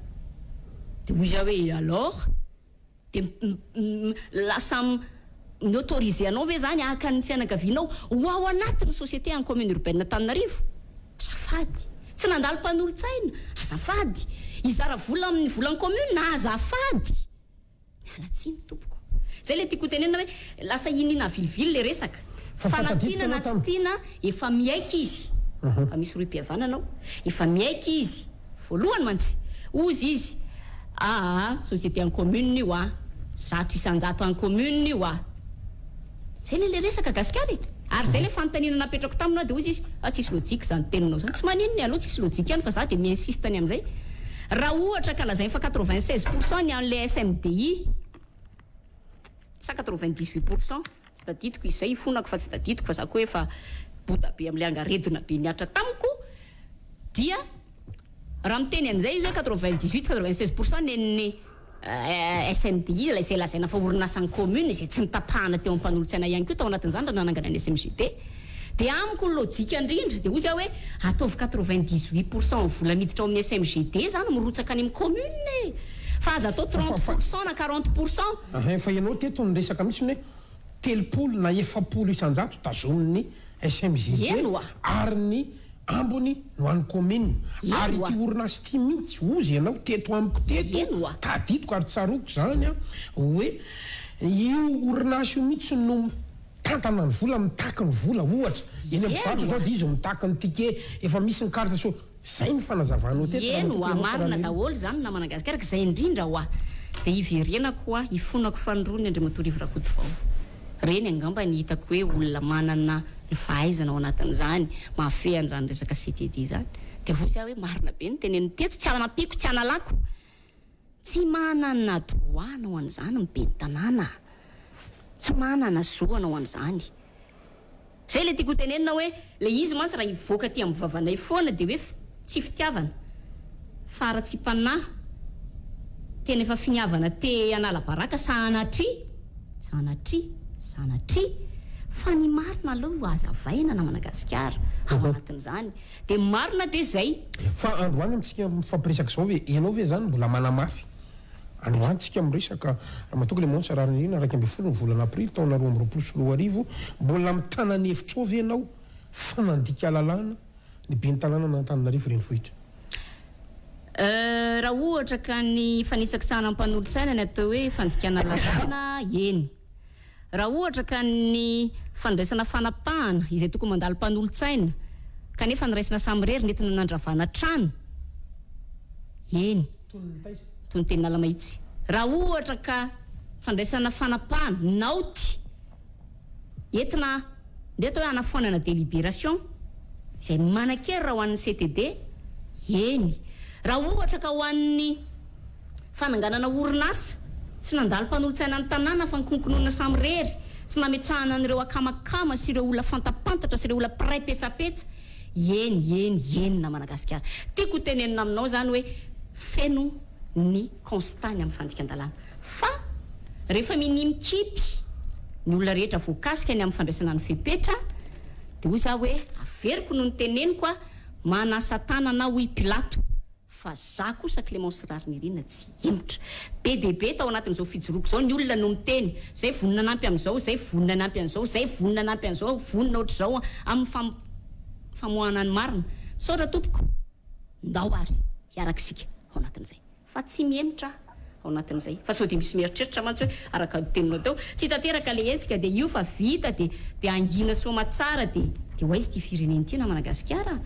Dia hoy izaho hoe et alors? Dia lasa mi-autoriser anao ve zany haka ny fianakavianao ho ao anatin'ny société en commune urbaine Antananarivo? Azafady. Tsy nandalo mpanolotsaina? Azafady. Hizara vola amin'ny volan'ny commune? Azafady. Miala tsiny tompoko. Zay le tiako ho tenenina hoe lasa iniana avilivily le resaka. Fa Fa na tadidiko tiana ianao na tsy tam. tiana efa miaiky izy fa misy rohim-pihavanana ao, efa miaiky izy voalohany mantsy hozy izy aa société en commune io a, 100% en commune io a. Zay le le resaka gasikara e! Ary zay le fanontaniana napetrako taminy hoa de hozy izy ah tsisy lojika zany teninao zany, tsy maninona e aleo tsisy lojika ihany fa za de mi-insiste ny amizay raha ohatra ka lazainy fa 96% ny anle SMDI sa 98% tsy tadidiko izay ifonako fa tsy tadidiko fa za koa efa boda be amle angaredona be nihatra tamiko dia Raha miteny an'izay izy hoe 98, 96% nen'ny SMDI, ilay izay lazaina fa orinasan'ny commune izay tsy notapahana teo amin'ny mpanolotsaina ihany koa tao anatin'izany raha nanangana ny SMGD. Dia amiko ny lojika indrindra dia hoy aho hoe ataovy 98% ny vola miditra ao amin'ny SMGD izany mirotsaka any amin'ny commune e! Fa aza atao 30% na 40%. Fa fa ianao teto niresaka mihitsy hoe 30 na 40% tazomin'ny SMGD Eny oa. ary ny Ambony no any commune ary Eny ity oa. orinasa ity mihitsy hozy ianao teto amiko teto Eny oa. tadidiko ary tsaroako izany an hoe io orinasa io mihitsy no mitantana ny vola mitaky ny vola ohatra eny amin'ny Eny mpivarotra izao oa. dia izy mitaky ny ticket efa misy ny carte so zay ny fanazavanao teto Eny ramatoa oa, Clémence marina Ranaivo. daholo izany namana Gasikara ka izay indrindra oa dia hiverenako oa hifonako fanindroany Andriamatoa Rivo Rakotovao. Reny angamba ny hitako hoe olona manana ny fahaizana ao anatin'izany, mahafehy an'izany resaka CTD izany. Dia hoy aho hoe marina be ny teneniny teto, tsy hanampiako, tsy hanalako. Tsy manana droit hanao an'izany ny ben'ny tanàna. Tsy manana zo hanao an'izany. Zay le tiako ho tenenina hoe le izy mantsy raha hivoaka aty amin'ny vavanay foana dia hoe tsy fitiavana fa haratsiam-panahy, tena efa finiavana te hanala baraka sanatria, sanatria, sanatria fa ny marina aleo hazavaina namana gasikara ao anatin'izany dia ny marina dia zay. Fa androany amintsika mifampiresaka izao ve ianao ve zany mbola manamafy Androany tsika miresaka Ramatoa Clémence Raharinirina 11 ny volana aprily taona 2022, mbola mitana ny hevitrao ve ianao fa nandika lalàna ny ben'ny tanànan'Antananarivo renivohitra? Raha ohatra ka ny fanitsakitsahana mpanolotsaina ny atao hoe fandikana lalàna, eny. Raha ohatra ka ny fandraisana fanapahana izay tokony mandalo mpanolotsaina kanefa noraisina samirery nentina nandravana trano, eny. Toy ny taiza? Toy ny tenin'Alamahitsy. Raha ohatra ka fandraisana fanapahana, naoty, entina, ndeha atao hoe hanafoanana délibération, izay manan-kery raha ho an'ny CTD, eny. Raha ohatra ka ho an'ny fananganana orinasa, tsy nandalo mpanolotsaina ny tanàna fa nikonkononina samirery, tsy nametrahana an'ireo akamakama sy ireo olona fantapantatra sy ireo olona mpiray petsapetsa, Eny, eny, eny namana Gasikara. Tiako ho tenenina aminao izany hoe feno ny constat ny amin'ny fandikan-dalàna. Fa rehefa minia mikipy ny olona rehetra voakasika ny amin'ny fandraisana ny fepetra dia hoy izaho hoe averiko no noteneniko a, manasa tanana aho hoy Pilato. Fa za kosa Clémence Raharinirina tsy hihemotra. Be dia be tao anatin'izao fijoroako izao ny olona no miteny, zay vonona hanampy amin'izao, zay vonona hanampy an'izao, zay vonona hanampy an'izao, vonona ohatr'izao amin'ny fam famoahana ny marina. Misaotra tompoko. Ndao ary hiaraka isika ao anatin'izay. Fa tsy mihemotra aho. ao anatin'izay fa sao dia misy mieritreritra mantsy hoe araka ny teninao teo tsy tanteraka ilay hetsika dia io fa vita dia dia hangina soamatsara dia dia ho aiza ity firenena ity na Madagasikara?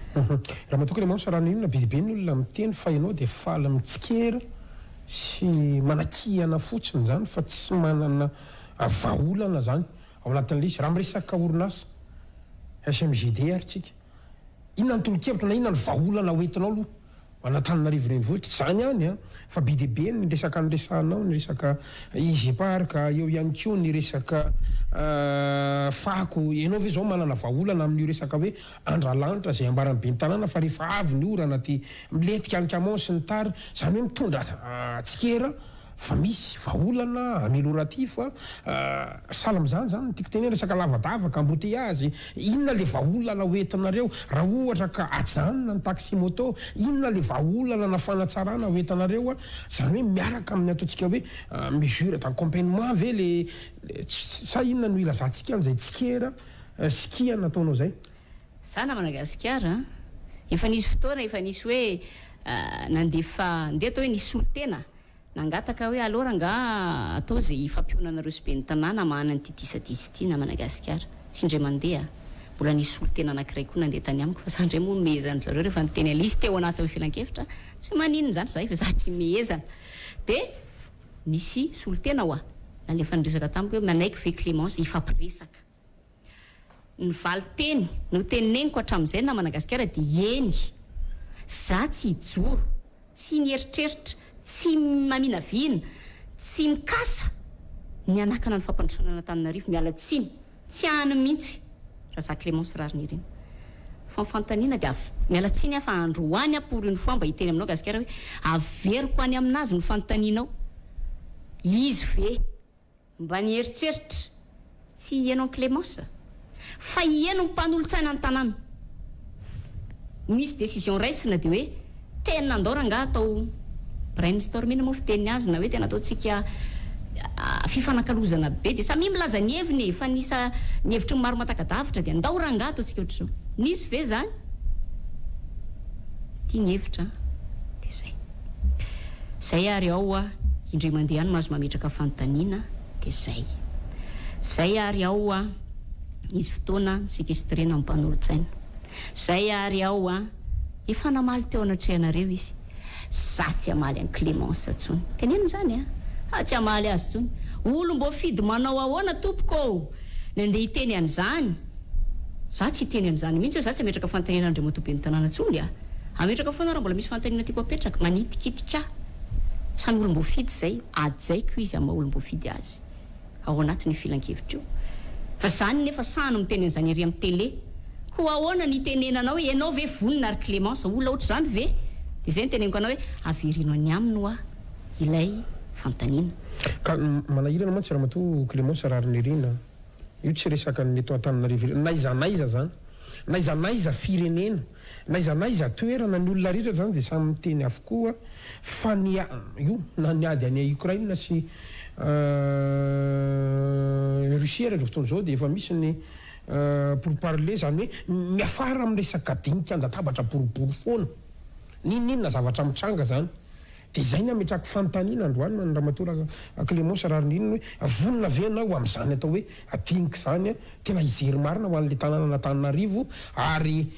Ramatoa Clémence Raharinirina, be dia be ny olona miteny fa ianao dia faly mitsikera sy manakihana fotsiny izany fa tsy manana vahaolana izany ao anatin'ilay izy. Raha miresaka orinasa SMGD ary tsika, inona ny tolo-kevitra na inona ny vahaolana hoentinao aloha? An'Antananarivo Renivohitra. Tsy izany ihany an, fa be dia be ny resaka noresahanao, ny resaka Easy Park, eo ihany koa ny resaka fako. Ianao ve izao manana vahaolana amin'io resaka hoe Andralanitra izay ambaran'ny ben'ny tanàna fa rehefa avy ny orana dia milentika any Camon sy ny tariny, izany hoe mitondra tsikera fa misy vahaolana amélioratif sahala amin'izany izany no tiako tenenina, resaka lavadavaka, embouteillage, inona le vahaolana ho entinareo raha ohatra ka ajanona ny taxi moto, inona le vahaolana na fanatsarana ho entinareo, izany hoe miaraka amin'ny ataontsika hoe mesure d'accompagnement ve le sa inona no ilazantsika an'izay tsikera sy kiana ataonao zay? Za namana gasikara a! Efa nisy fotoana efa nisy hoe nandefa ndeha atao hoe nisy solontena nangataka hoe aleo rangaha atao izay hifampionanareo sy ben'ny tanàna hamahana an'ity disadisa ity namana gasikara. Tsy indray mandeha a! Mbola nisy solontena anankiray koa nandeha tany amiko fa za indray moa nomehezan-dry zareo rehefa niteny an'ilay izy teo anatin'ny filankevitra, tsy maninona izany fa za efa zatra imehezana. Dia nisy solontena hoa nalefa niresaka tamiko hoe manaiky ve Clémence hifampiresaka. Ny valinteny noteneniko hatramin'izay namana gasikara dia eny, za tsy hijoro, tsy mieritreritra, tsy maminavina, tsy mikasa ny hanakana ny fampandrosoana an'Antananarivo, miala tsiny, tsy any mihitsy raha za Clémence Raharinirina. Fa ny fanontaniana dia av, miala tsiny aho fa androany aho pour une fois mba hiteny aminao gasikara hoe averiko any aminazy ny fanontanianao, izy ve Mba nieritreritra tsy hieno an'i Clémence fa hieno ny mpanolotsaina ny tanàna. Misy décision raisina dia hoe tena andao rangaha atao brainstorming moa fiteniny azy na hoe tena ataontsika fifanakalozana be dia samia milaza ny heviny e, fa ny isa ny hevitry ny maro mahataka-davitra dia andao rangaha ataontsika ohatr'izao. Nisy ve izany? Ity ny hevitra an! Dia izay. Zay ary ao hoa, indray mandeha any mahazo mametraka fanontaniana dia zay. Zay ary ao hoa, nisy fotoana ni-sequestrena ny mpanolotsaina. Zay ary ao hoa, efa namaly teo anatrehanareo izy. Za tsy hamaly an'i Clémence tsony. Teneno zany a! Za tsy hamaly azy tsony. Olom-boafidy manao ahoana tompoko ô! Ny andeha hiteny an'izany. Za tsy hiteny an'izany mihitsy hoe za tsy hametraka fanontaniana an'Andriamatoa Ben'ny Tanàna tsony a! Hametraka foana raha mbola misy fanontaniana tiako hapetraka. Manitikitika ahy. Samy olom-boafidy izay, hajaiko izy amin'ny maha olom-boafidy azy ao anatin'io filankevitra io. Fa zany nefa sahy no miteny an'izany ery amin'ny télé. Koa ahoana ny hitenenanao hoe ianao ve vonona ry Clémence? Olona ohatr'izany ve? Dia izay no teneniko anao hoe avereno any aminy hoa ilay fanontaniana. Ka manahirana mantsy Ramatoa Clémence Raharinirina. Io tsy resaka ny eto Antananarivo irery, n'aiza n'aiza zany, n'aiza n'aiza firenena, n'aiza n'aiza toerana, ny olona rehetra zany dia samy miteny avokoa fa ny io na ny ady any Ukraine sy Russie ary amzao fotoana izao dia efa misy ny pourparlers zany hoe miafara amin'ny resaka dinika an-databatra boribory foana, n'inon'inona zavatra mitranga zany. Dia izay ny ametrahako fanontaniana androany ho an'i Ramatoa Clémence Raharinirina hoe vonona ve ianao amin'izany atao hoe dinika izany, tena hijery marina ho an'ilay tanànan'Antananarivo ary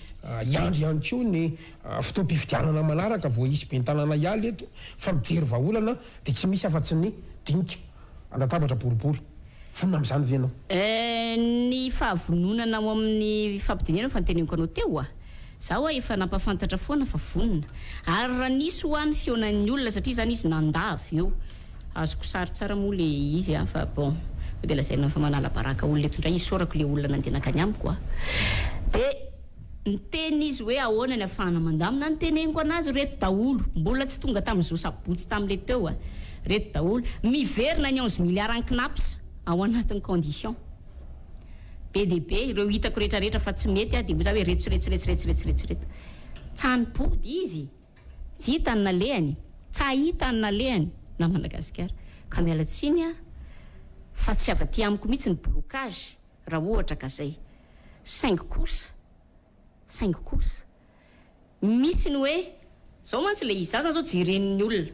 hiandry ihany koa ny fotoam-pifidianana manaraka vao hisy ben'ny tanàna hiala eto fa mijery vahaolana dia tsy misy afa-tsy ny dinika an-databatra boribory. Vonona amin'izany ve ianao? Ny fahavononana ao amin'ny fampidinihana no fanontaniako anao teo a! Za hoa efa nampafantatra foana fa vonona. Ary raha nisy hoa ny fihaonan'ny olona satria zany izy nandà avy eo. Azoko sary tsara moa le izy an fa bon sao dia lazaina fa manala baraka olona eto indray isaorako le olona nandeha nankany amiko a. Dia niteny izy hoe ahoana ny afahana mandamina, niteneniko anazy reto daholo, mbola tsy tonga tamin'ny zo sabotsy tamin'le teo a, reto daholo, miverina ny 11 milliards ny cnaps ao anatin'ny condition. Be dia be ireo hitako rehetra rehetra fa tsy mety aho dia hoy za hoe reto sy reto sy reto sy reto sy reto sy reto sy reto. Tsa nipody izy, tsy hita ny nalehany, tsa hita ny nalehany namana gasikara. Ka miala tsiny aho fa tsy avy aty amiko mihitsy ny blocage raha ohatra ka zay. Saingy kosa, saingy kosa. Misy ny hoe, zao mantsy le izy, za zany zao jeren'ny olona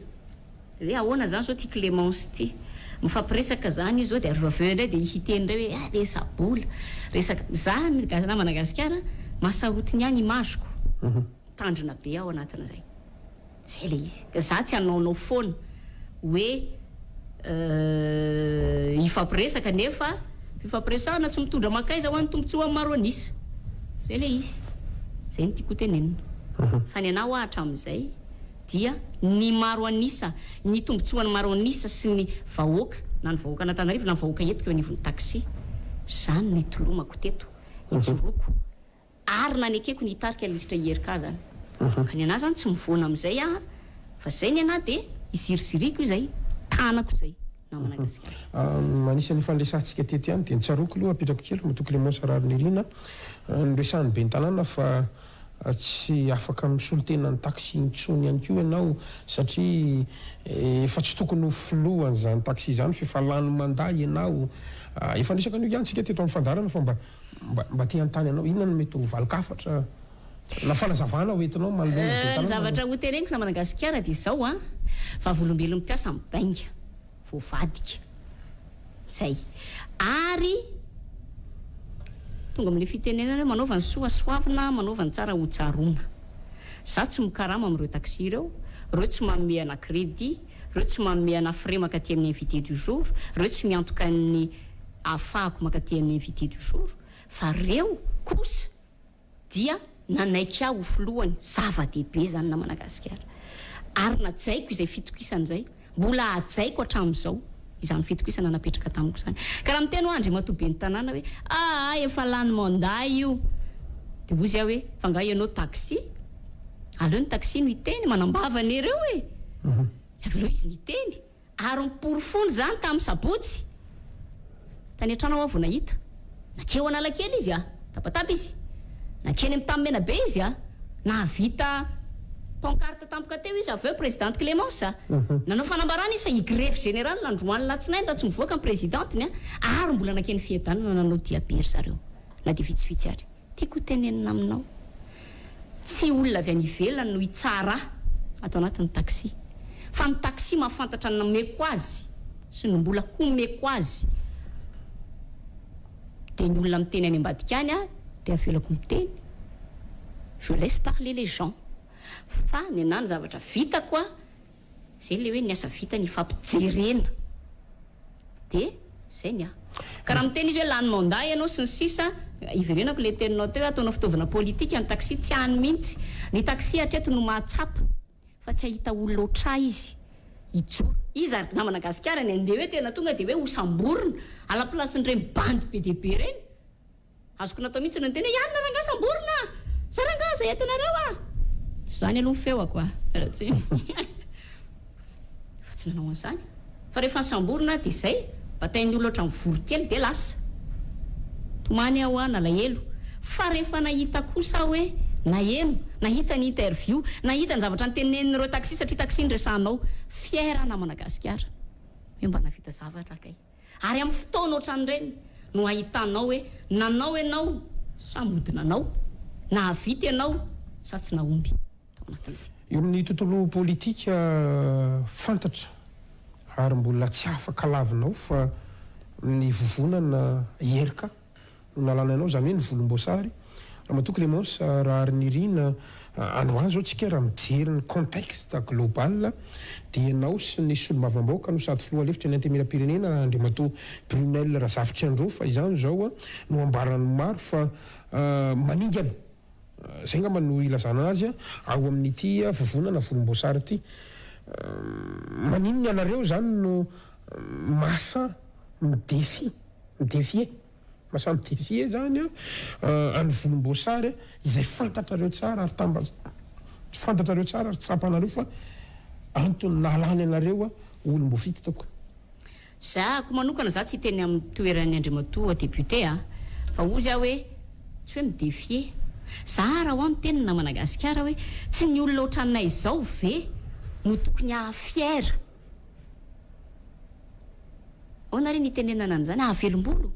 hoe ahoana zany zao ty Clémence ty, mifampiresaka zany io zao de avy eo indray de hiteny indray hoe ah resa-bola, resaka, za namana gasikara mahasarotiny ahy ny image-ko, mitandrina be aho anatin'izay. Zay le izy. Ka za tsy hanaonao foana hoe hifampiresaka nefa fifampiresahana tsy mitondra mankaiza ho an'ny tombotsoan'ny maro an'isa. Zay le izy. Zay no tiako ho tenenina. Fa ny anah hoa hatramin'izay. dia ny maro an'isa, ny tombontsoan'ny maro an'isa sy ny vahoaka, na ny vahoakan'Antananarivo na ny vahoaka entiko eo anivon'ny taxi. Izany no nitolomako teto, ijoroako ary nanekeko ny hitarika ny lisitra IRK izany. Ka ny anah izany tsy mivoana amin'izay aho fa izay ny anah dia iziriziriako izay, tanako izay namana Gasikara. Anisan'ny efa niresahantsika teto ihany dia ny tsaroako aloha apetrako kely Ramatoa Clémence Raharinirina, noresahan'ny ben'ny tanàna fa Tsy afaka misolo tena ny taxi intsony ihany koa ianao satria efa tsy tokony ho filohan'izany taxi izany fa efa lany mandat ianao. Efa niresaka an'io ihany tsika teto amin'ny fandaharana fa mba mba te hanontany anao inona no mety ho valin-kafatra na fanazavana ho entinao manoloana ny Ny zavatra ho teneniko namana Gasikara dia izao an, vavolombelon'ny mpiasa mibainga. voavadika zay ary tonga amle fitenenana hoe manaova ny soa soavina manaova ny tsara ho tsaroana za tsy mikarama amreo taxi reo reo tsy manome ana credit reo tsy manome ana frais makaty amin'ny invité du jour reo tsy miantoka ny ahafahako makaty amin'ny invité du jour fa reo kosa dia nanaiky ahy ho filohany, zava-dehibe izany namana Gasikara, ary najaiko izay fitokisana izay, mbola hajaiko hatramin'izao izany fitokisana napetraka tamiko izany. Ka raha miteny hoa Andriamatoa Ben'ny tanàna hoe aa efa lany mandat io, dia hozy aho hoe fa angaha ianao taxi? Aleo ny taxi no hiteny, manam-bava anie ireo e! Avy eo izy niteny. Ary noporofoiny izany tamin'ny sabotsy. Tany an-trano aho vao nahita. Nankeo Analakely izy a! Tabataba izy. Nankeny amin'ny Tanimenabe izy a! Nahavita pancarte tampoka teo izy avy eo Présidente Clémence a! Nanao fanambarana izy fa hi-grevy générale androany latsinainy raha tsy mivoaka ny Présidente-ny a! Ary mbola nankeny Fiadanana nanao diabe ry zareo na dia vitsivitsy ary. Tiako ho tenenina aminao, tsy olona avy any ivelany no hitsara ahy ato anatin'ny taxi, fa ny taxi mahafantatra ny nameko azy sy ny mbola homeko azy, dia ny olona miteny any ambadika any aho dia avelako miteny, je laisse parler les gens, fa ny anah ny zavatra vitako a, Zay le hoe ny asa vita ny ifampijerena de zay ny ahy. Ka raha miteny izy hoe lany mandat ianao sy ny sisa, iverenako le teninao teo hoe ataonao fitaovana politika ny taxi, tsy any mihitsy. Ny taxi hatreto no mahatsapa fa tsy hahita olona otrahy izy hijoro. Iza ry namana gasikara ny andeha hoe tena tonga de hoe hosamborina à la place n'ireny bandy be dia be ireny? Azoko natao mihitsy ny niteny hoe ianona rangahy samborina a! Za rangahy aza entinareo a! Tsy izany aloha ny feoko a! Miala tsiny fa tsy nanao an'izany fa rehefa nisamborina aho dia izay, batain'ny olona ohatran'ny voronkely dia lasa. Tomany aho a, nalahelo fa rehefa nahita kosa aho hoe naheno, nahita ny interview, nahita ny zavatra notenenin'ireo taxi satria taxi no resahanao, fier aho namana gasikara hoe mba nahavita zavatra aho kay. Ary amin'ny fotoana ohatran'ireny no ahitanao hoe nanao ianao sa mody nanao, nahavita ianao sa tsy nahomby tao anatin'izay. Eo amin'ny tontolo politika fantatra ary mbola tsy afaka lavinao fa ny vovonana IRK no nalana anao, izany hoe ny volomboasary. Ramatoa Clémence Raharinirina, any ho any izao tsika raha mijery ny contexte global dia ianao sy ny solombavambahoaka no sady filoha lefitry ny Antenimierampirenena Andriamatoa Brunelle Razafitsiandraofa izany izao no ambaran'ny maro fa maningana, izay angamba no ilazana azy ao amin'ity vovonana volomboasary ity. Maninona ianareo izany no mahasahy mi-défi, mi-défier? Lasa mi-defier zany an any volomboasary izay fantatrareo tsara ary tamba fantatrareo tsara ary tsapanareo fa antony nahalany anareo ho olom-boafidy tompoko. Za ko manokana za tsy hiteny amin'ny toeran'ny Andriamatoa député a, fa hozy aho hoe tsy hoe mi-defier, za raha hoa miteny ny namana gasikara hoe tsy ny olona otranay izao ve no tokony haha-fier Ahoana re ny hitenenana an'izany? Hahavelom-bolo?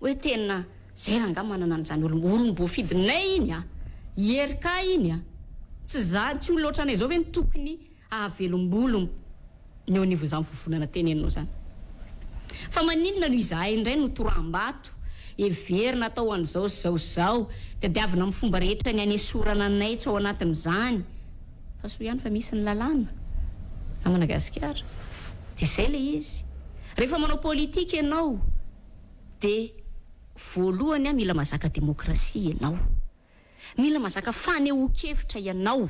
Hoe tena zay rangahy manana an'izany olom olom-boafidinay iny a! IRK iny a! Tsy za, tsy olona ohatranay izao ve no tokony hahavelom-bolo ny eo anivon'izany vovonana teneninao izany? Fa maninona no izahay indray no toraham-bato, heverina atao an'izao sy izao sy izao, tadiavina amin'ny fomba rehetra ny hanesorana anay tsy ao anatin'izany? Fa soa ihany fa misy ny lalàna à Madagasikara dia izay ilay izy. Rehefa manao politika ianao dia voalohany mila mazaka demokrasia ianao. Mila mazaka fanehoan-kevitra ianao.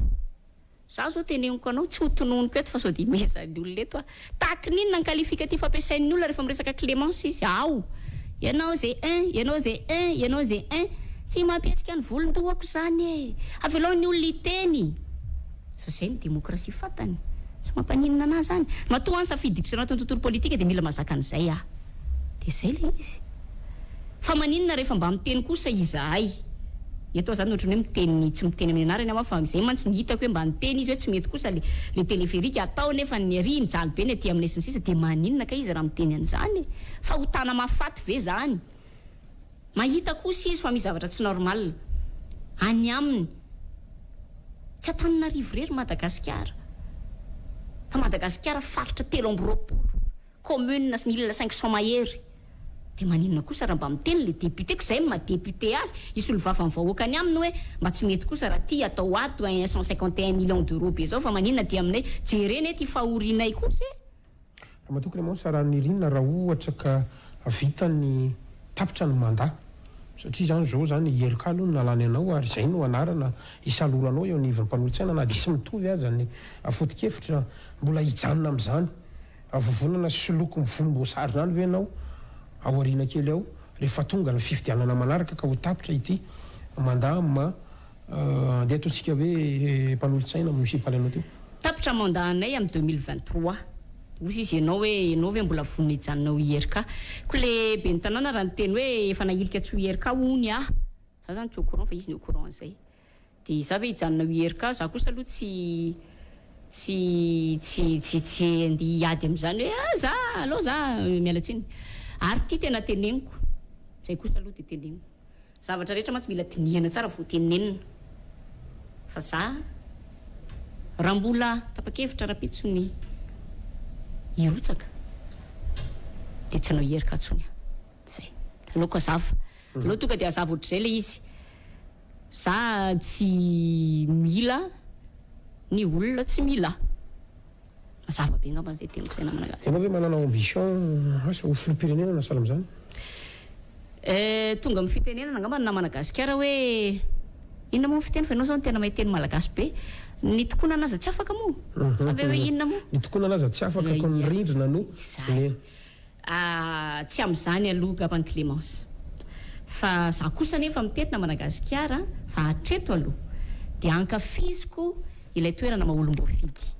Za zao teneniko anao, tsy ho tononiko eto fa sao dia himehezan'ny olona eto aho. Tahaky ny inona ny qualificatif ampiasain'ny olona rehefa miresaka Clémence izy? Ao! Ianao izay un, ianao izay un, ianao izay un. Tsy mampihetsika ny volon-dohako izany e! Avelao ny olona hiteny! Fa izay ny demokrasia fantany. Tsy mampaninona anah izany. Matoa aho nisafidy hiditra anatin'ny tontolo politika dia mila mahazaka an'izay aho. Dia izay ilay izy. Fa maninona rehefa mba miteny kosa izahay? Eto aho izany ohatran'ny hoe miteny tsy miteny amin'ny anarany aho fa izay mantsy ny hitako hoe mba niteny izy hoe tsy mety kosa le le téléphérique atao nefa ny ary mijaly be ny aty aminay sy ny sisa dia maninona kay izy raha miteny an'izany e? Fahotana mahafaty ve izany? Mahita kosa izy fa misy zavatra tsy normal any aminy. Tsy Antananarivo irery Madagasikara fa Madagasikara faritra 23. Commune sy 1500 mahery dia maninona kosa raha mba miteny le député ko zay no maha député azy hisolo vava ny vahoaka any aminy hoe mba tsy mety kosa raha ty atao ato un 151 millions d'euros be zao fa maninona aty aminay jerena e ty fahorianay kosa e. Ramatoa Clémence Ranirina raha ohatra ka vita ny tapitra ny mandat satria izany zao izany IRK aloha no nalany anao ary izay no anarana isaloranao eo anivon'ny mpanolotsaina na dia tsy mitovy aza ny fotokevitra mbola hijanona amin'izany Vovonana sy loko mivolomboasary izany ve ianao ao aoriana kely ao rehefa tonga ny fifidianana manaraka ka ho tapitra ity mandat maha andeha ataontsika hoe mpanolotsaina municipal anao ity? Tapitra mandat anay amin'ny 2023. Hozy izy ianao hoe ianao ve mbola vonona hijanona ho IRK? Ko le ben'ny tanàna raha niteny hoe efa nahilika tsy ho IRK hono aho. Za zany tsy au courant fa izy no au courant an'izay. Dia izaho ve hijanona ho IRK? Za kosa aloha tsy tsy tsy tsy tsy andeha hiady amin'izany hoe ah za aleo za miala tsiny. Ary ity tena teneniko, izay kosa aloha dia teneniko. Zavatra rehetra mantsy mila dinihana tsara vao tenenina. Fa za raha mbola tapa-kevitra rahampitso ny hirotsaka dia tsy hanao IRK intsony aho. Zay. Aleoko hazava. Aleo tonga dia hazava ohatr'izay ilay izy. Za tsy mila ny olona tsy mila ahy. Mazava be angamba izay teniko izay namana gasy. Ianao ve manana ambition asa ho filoham-pirenena na sahala amin'izany? Eh, tonga amin'ny fitenenana angamba ny namana gasikara hoe inona moa ny fiteny fa ianao izao no tena mahay teny malagasy be. Ny tokonana aza tsy afaka moa? Sa ve hoe inona moa? Ny tokonana aza tsy afaka ko ny rindrina no. Izay. Ah, tsy amin'izany aloha ngambany Clémence. Fa za kosa anefa mitety namana Gasikara fa hatreto aloha dia ankafiziko ilay toerana maha olom-boafidy.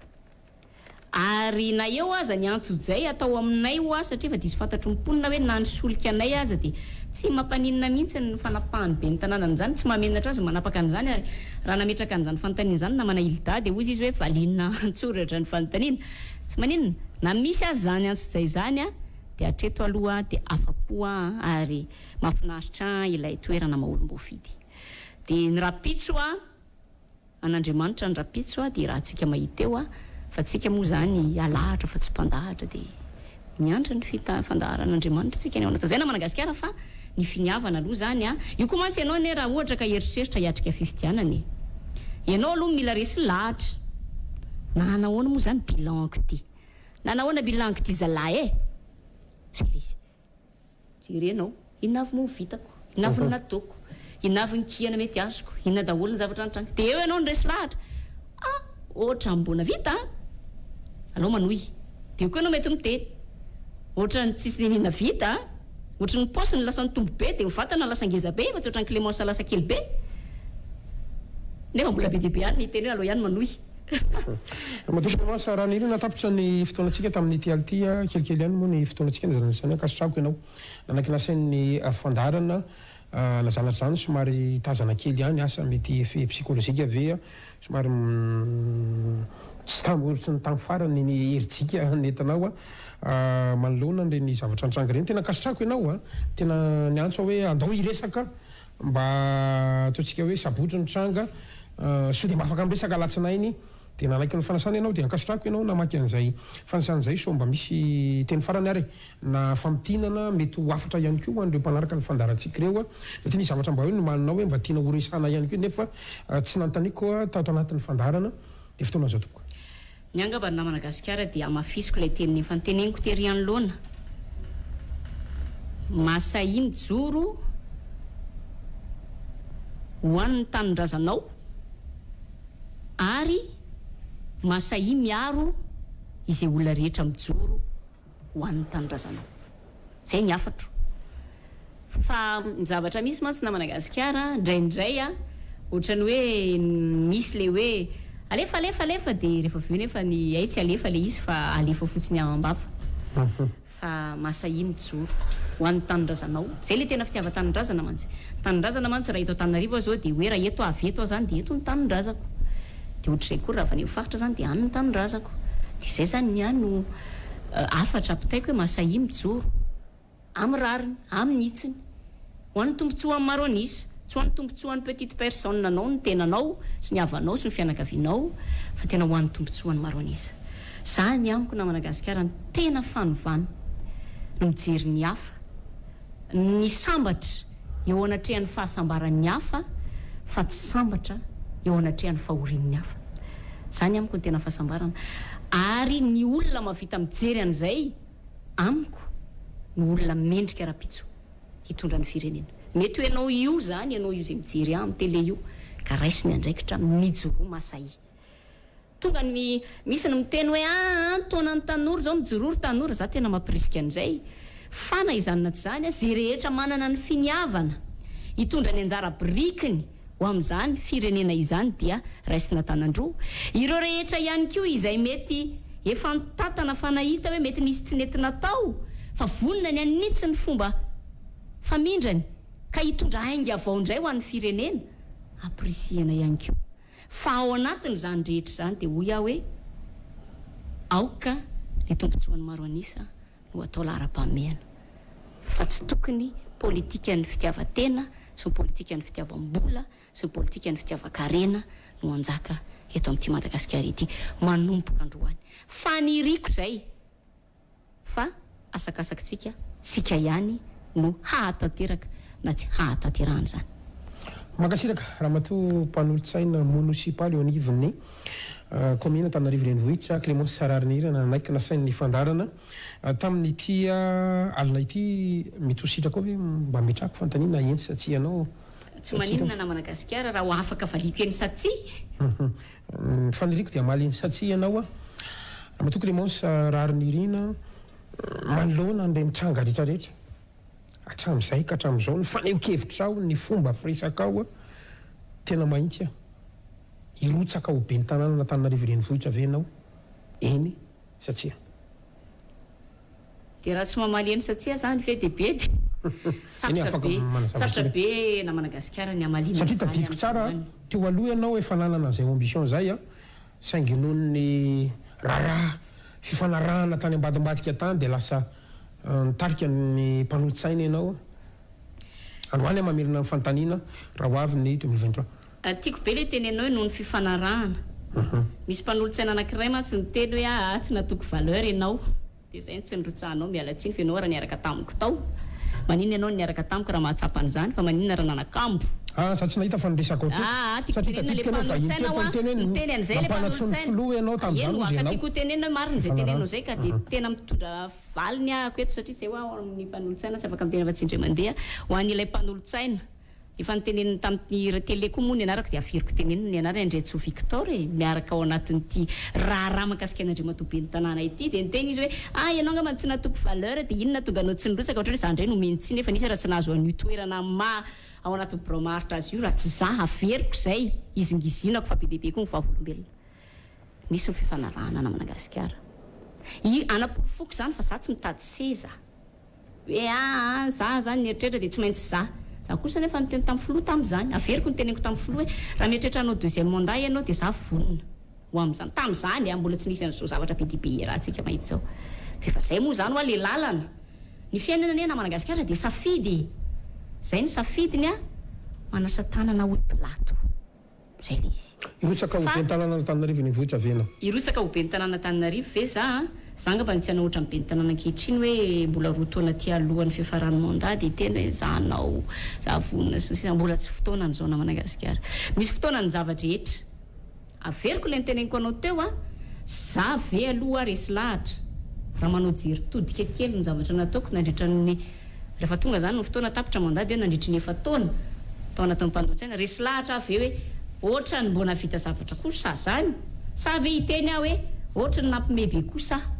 Ary na eo aza ny antsojay atao aminay hoa satria efa diso fantatry ny mponina hoe na ny solika anay aza dia tsy mampaninona mihitsy ny fanapahan'ny ben'ny tanàna an'izany, tsy mahamenatra azy ny manapaka an'izany ary raha nametraka an'izany fanontaniana izany namana Hilda dia hozy izy hoe valiana an-tsoratra ny fanontaniana. Tsy maninona, na misy aza izany antsojay izany dia hatreto aloha dia afa-po aho ary mahafinaritra ahy ilay toerana maha olom-boafidy. Dia ny rahampitso an'Andriamanitra ny rahampitso dia rahantsika mahita eo fa tsika moa izany alahatra fa tsy mpandahatra dia miandry ny fita fandaharan'Andriamanitra tsika ny ao anatin'izay namana gasikara fa ny finiavana aloha izany a! Io koa mantsy ianao anie raha ohatra ka hieritreritra hiatrika fifidianana e! Ianao aloha mila resy lahatra. Na hanahoana moa izany bilan-ko ty? Na nahoana bilan-ko ty zalahy e? Zay le izy. Jerenao, inona avy moa ny vitako? Inona avy ny nataoko? Inona avy ny kihana mety azoko? Inona daholo ny zavatra nitranga? Dia eo ianao no resy lahatra. Ah! Ohatran'ny mbola vita an! Aleo manohy. Dia eo koa ianao mety miteny. Ohatran'ny tsisy niniana vita an! Ohatry ny paosiny lasa nitombo be dia ny vatana lasa ngeza be fa tsy ohatran'i Clémence lasa kely be. Nefa mbola be dia be ihany ny hiteny hoe aleo ihany manohy. Ramatoa Clémence Ranirina, tapitra ny fotoanantsika tamin'ity alina ity. Kelikely ihany moa ny fotoanantsika nizarana izany. Ankasitrahako ianao nanaiky nasain'ny fandaharana nazanatra izany. Somary tazana kely ihany, asa mety effet psychologique ve? Somary tsy tamboritry ny tamin'ny farany ny herijika nentinao manoloana an'ireny zavatra nitranga ireny. Tena ankasitrahako ianao, tena niantso aho hoe andao hiresaka mba ataontsika hoe sabotsy ny tranga, sao dia mba afaka miresaka alatsinainy. Dia nanaiky ny fanasana ianao dia ankasitrahako ianao namaky an'izay fanasana izay sao mba misy teny farany ary e! Na famintinana mety ho hafatra ihany koa ho an'ireo mpanaraka ny fandaharantsika ireo. Mety nisy zavatra mba hoe nomaninao hoe mba tiana horesahana ihany koa nefa tsy nanontaniako tato anatin'ny fandaharana. Dia fotoana izao tompoko. Ny angamba ry namana gasikara dia hamafisiko ilay teny efa noteneniko tery anoloana. Mahasahiy mijoro ho an'ny tanindrazanao ary. Mahasahiha miaro izay olona rehetra mijoro ho an'ny tanindrazanao. Izay ny hafatro. Fa ny zavatra misy mantsy namana gasikara indraindray a, ohatran'ny hoe misy le hoe alefa alefa alefa dia rehefa avy eo nefa ny hay tsy alefa le izy fa alefa fotsiny am-bava. Fa mahasahiha mijoro ho an'ny tanindrazanao. Izay le tena fitiavan-tanindrazana mantsy. Ny tanindrazana mantsy raha eto Antananarivo aho izao dia hoe raha eto aho avy eto aho izany dia eto ny tanindrazako. Dia ohatr'izay koa raha avy any amin'ny faritra izany dia any ny tanindrazako. Dia izay izany ny ahy no hafatra ampitaiko hoe mahasahiha mijoro amin'ny rariny, amin'ny hitsiny. Ho an'ny tombontsoan'ny maro an'isa, tsy ho an'ny tombontsoan'ny petite personne anao, ny tenanao sy ny havanao sy ny fianakavianao fa tena ho an'ny tombontsoan'ny maro an'isa. Zany amiko namana gasikara ny tena fanovana ny mijery ny hafa, ny sambatra eo anatrehan'ny fahasambaran'ny hafa fa tsy sambatra eo anatrehan'ny fahorian'ny hafa. Zany amiko ny tena fahasambarana ary ny olona mahavita mijery an'izay amiko no olona mendrika rapitso hitondra ny firenena. Mety ho ianao io izany, ianao io izay mijery ahy amin'ny télé io, ka raiso ny andraikitra, mijoroa mahasahiha. Tonga ny, misy ny miteny hoe aa ny taonan'ny tanora izao, mijoroa ry tanora, za tena mampirisika an'izay, fa na izany na tsy izany, izay rehetra manana ny finiavana hitondra ny anjara birikiny ho amin'izany firenena izany dia raisina tanan-droa. Ireo rehetra ihany koa izay mety efa nitatana fa nahita hoe mety nisy tsy nety natao fa vonona ny hanitsy ny fomba famindrany ka hitondra ainga vao indray ho an'ny firenena, ampirisihana ihany koa. Fa ao anatin'izany rehetra izany dia hoy aho hoe aoka ny tombontsoan'ny maro an'isa no atao laharam-pahamehana fa tsy tokony politikan'ny fitiavan-tena sy ny politikan'ny fitiavam-bola sy ny politikan'ny fitiavan-karena no hanjaka eto amin'ity Madagasikara ity manomboka androany. Faniriako izay fa asakasakitsika tsika ihany no hahatanteraka na tsy hahatanterahana izany. Mankasitraka Ramatoa Mpanolotsaina Monosipaly eo anivon'ny Kaominina Antananarivo Renivohitra, Clémence Raharinirina nanaiky nasain'ny fandaharana tamin'ity alina ity. Mety ho sitrakao ve mba hametrahako fanontaniana eny sa tsia anao? Tsy maninona namana Gasikara raha ho afaka valiako eny sa tsia. Ny faniriako dia hamaly eny sa tsia ianao. Ramatoa Clémence Raharinirina, manoloana an'ireny tranga rehetrarehetra hatramin'izay ka hatramin'izao, ny fanehoan-kevitrao, ny fomba firesakao, tena mahitsy aho. Hirotsaka ho ben'ny tanànan'Antananarivo Renivohitra ve ianao? Eny sa tsia? Dia raha tsy mamaly eny sa tsia zany ve dia bedy? Eny Sarotra afaka be, manazava sarotra kely. be na Madagasikara ny hamaliana Satria an'izany tadidiko tsara amin'izany. teo aloha ianao efa nanana an'izay ambition izay an, saingy noho ny raharaha fifanarahana tany ambadimbadika tany dia lasa nitarika ny mpanolotsaina ianao. Androany aho mamerina ny fanontaniana raha ho avy ny 2023. Tiako be le teneninao hoe noho ny fifanarahana. Misy mpanolotsaina anakiray mantsy niteny hoe aa tsy natoky valeur ianao dia zay no tsy nirotsahanao miala tsiny fa ianao raha niaraka tamiko tao maninona ianao no niaraka tamiko raha mahatsapa an'izany fa maninona raha nanakambo. Ah za tsy nahita fa ny resakao teto Aa tiako satria tenenina le tadidiko ianao vahiny mpanolotsaina teto hoa niteny hoe niteny an'izay le nampanantsoin'ny mpanolotsaina filoha ianao tamin'izany eny hozy hoa ka ianao tiako ho tenenina hoe marina izay fifanarahana. tenenao izay ka dia tena mitondra valiny ahako eto satria izay hoa ao amin'ny mpanolotsaina tsy afaka miteny afa-tsy indray mandeha ho an'ilay mpanolotsaina Efa noteneniny tamin'ny télé koa moa ny anarako dia averiko tenenina ny anarany Andriantsoa Victor e, miaraka ao anatin'ity raharaha mahakasika an'Andriamatoa Ben'ny tanàna ity dia niteny izy hoe ah ianao angamba tsy natoky valeur dia inona tonga anao tsy nirotsaka ohatran'ny hoe za indray no omeny tsiny nefa nisy raha tsy nahazo an'io toerana maha ao anatin'ny birao maharitra azy io raha tsy za averiko izay hizingizinako fa be dia be koa ny vavolombelona misy ny fifanarahana namana gasikara i anaporofoako izany fa za tsy mitady seza. Hoe aa za zany nieritreritra dia tsy maintsy za. Za kosa anefa niteny tamin'ny filoha tamin'izany. Averiko ny teneniko tamin'ny filoha hoe raha mieritreritra hanao deuxième mandat ianao dia za vonona ho amin'izany. Tamin'izany a, mbola tsy nisy an'izao zavatra be dia be iarahantsika mahita izao. Fa efa zay moa izany hoa le lalana. Ny fiainana anie namana Gasikara dia safidy e. Zay ny safidiny a, manasa tanana hoy Pilato. Zay le izy. Hirotsaka ho Fa. ben'ny tanànan'Antananarivo Renivohitra ve ianao? Hirotsaka ho ben'ny tanàn'Antananarivo ve za a? Za angamba tsy hanao ohatran'ny ben'ny tanàna ankehitriny hoe mbola 2 taona aty alohan'ny fiafaran'ny mandat dia hiteny hoe za hanao, za vonona sy ny sisa Mbola tsy fotoanany izao namana Gasikara. Misy fotoana ny zava-drehetra. Averiko ilay noteneniko anao teo a, za ve aloha resy lahatra raha manao jery todika kely ny zavatra nataoko nandritra ny Rehefa tonga izany ny fotoana tapitra mandat dia nandritry ny efa-taona tao anatin'ny mpanolotsaina, resy lahatra aho avy eo hoe ohatran'ny mbo nahavita zavatra kosa zany. Sa ve hiteny aho hoe ohatry ny nampime be kosa aho?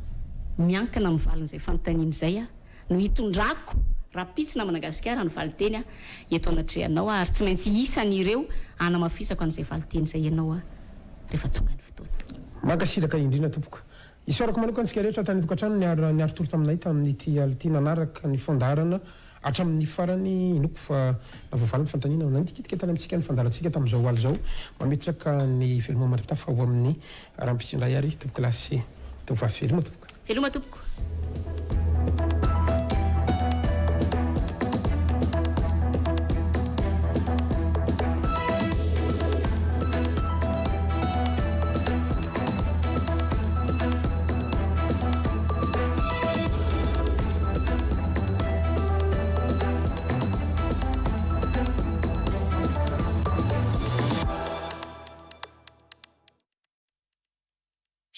Miankina amin'ny valin'izay fanontaniana izay aho no hitondrako rahampitso namana Gasikara ny valinteny eto anatrehanao aho ary tsy maintsy isan'ireo hanamafisako an'izay valinteny izay ianao aho rehefa tonga ny fotoana. Mankasitraka indrindra tompoko. Isaorako manokana antsika rehetra tany an-tokantrano niara niari-tory taminay tamin'ity alina ity nanaraka ny fandaharana hatramin'ny farany. Inoako fa nahavoavaly ny fanontaniana nanitikitika tany amintsika ny fandaharantsika tamin'izao alina izao. Mametraka ny veloma mandra-pitafa ho amin'ny rahampitso indray ary tompokolahy sy tovovavy. Veloma tompoko. Veloma tompoko.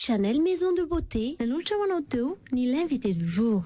Chanel Maison de Beauté nanolotra ho anao teo ny l'invité du jour.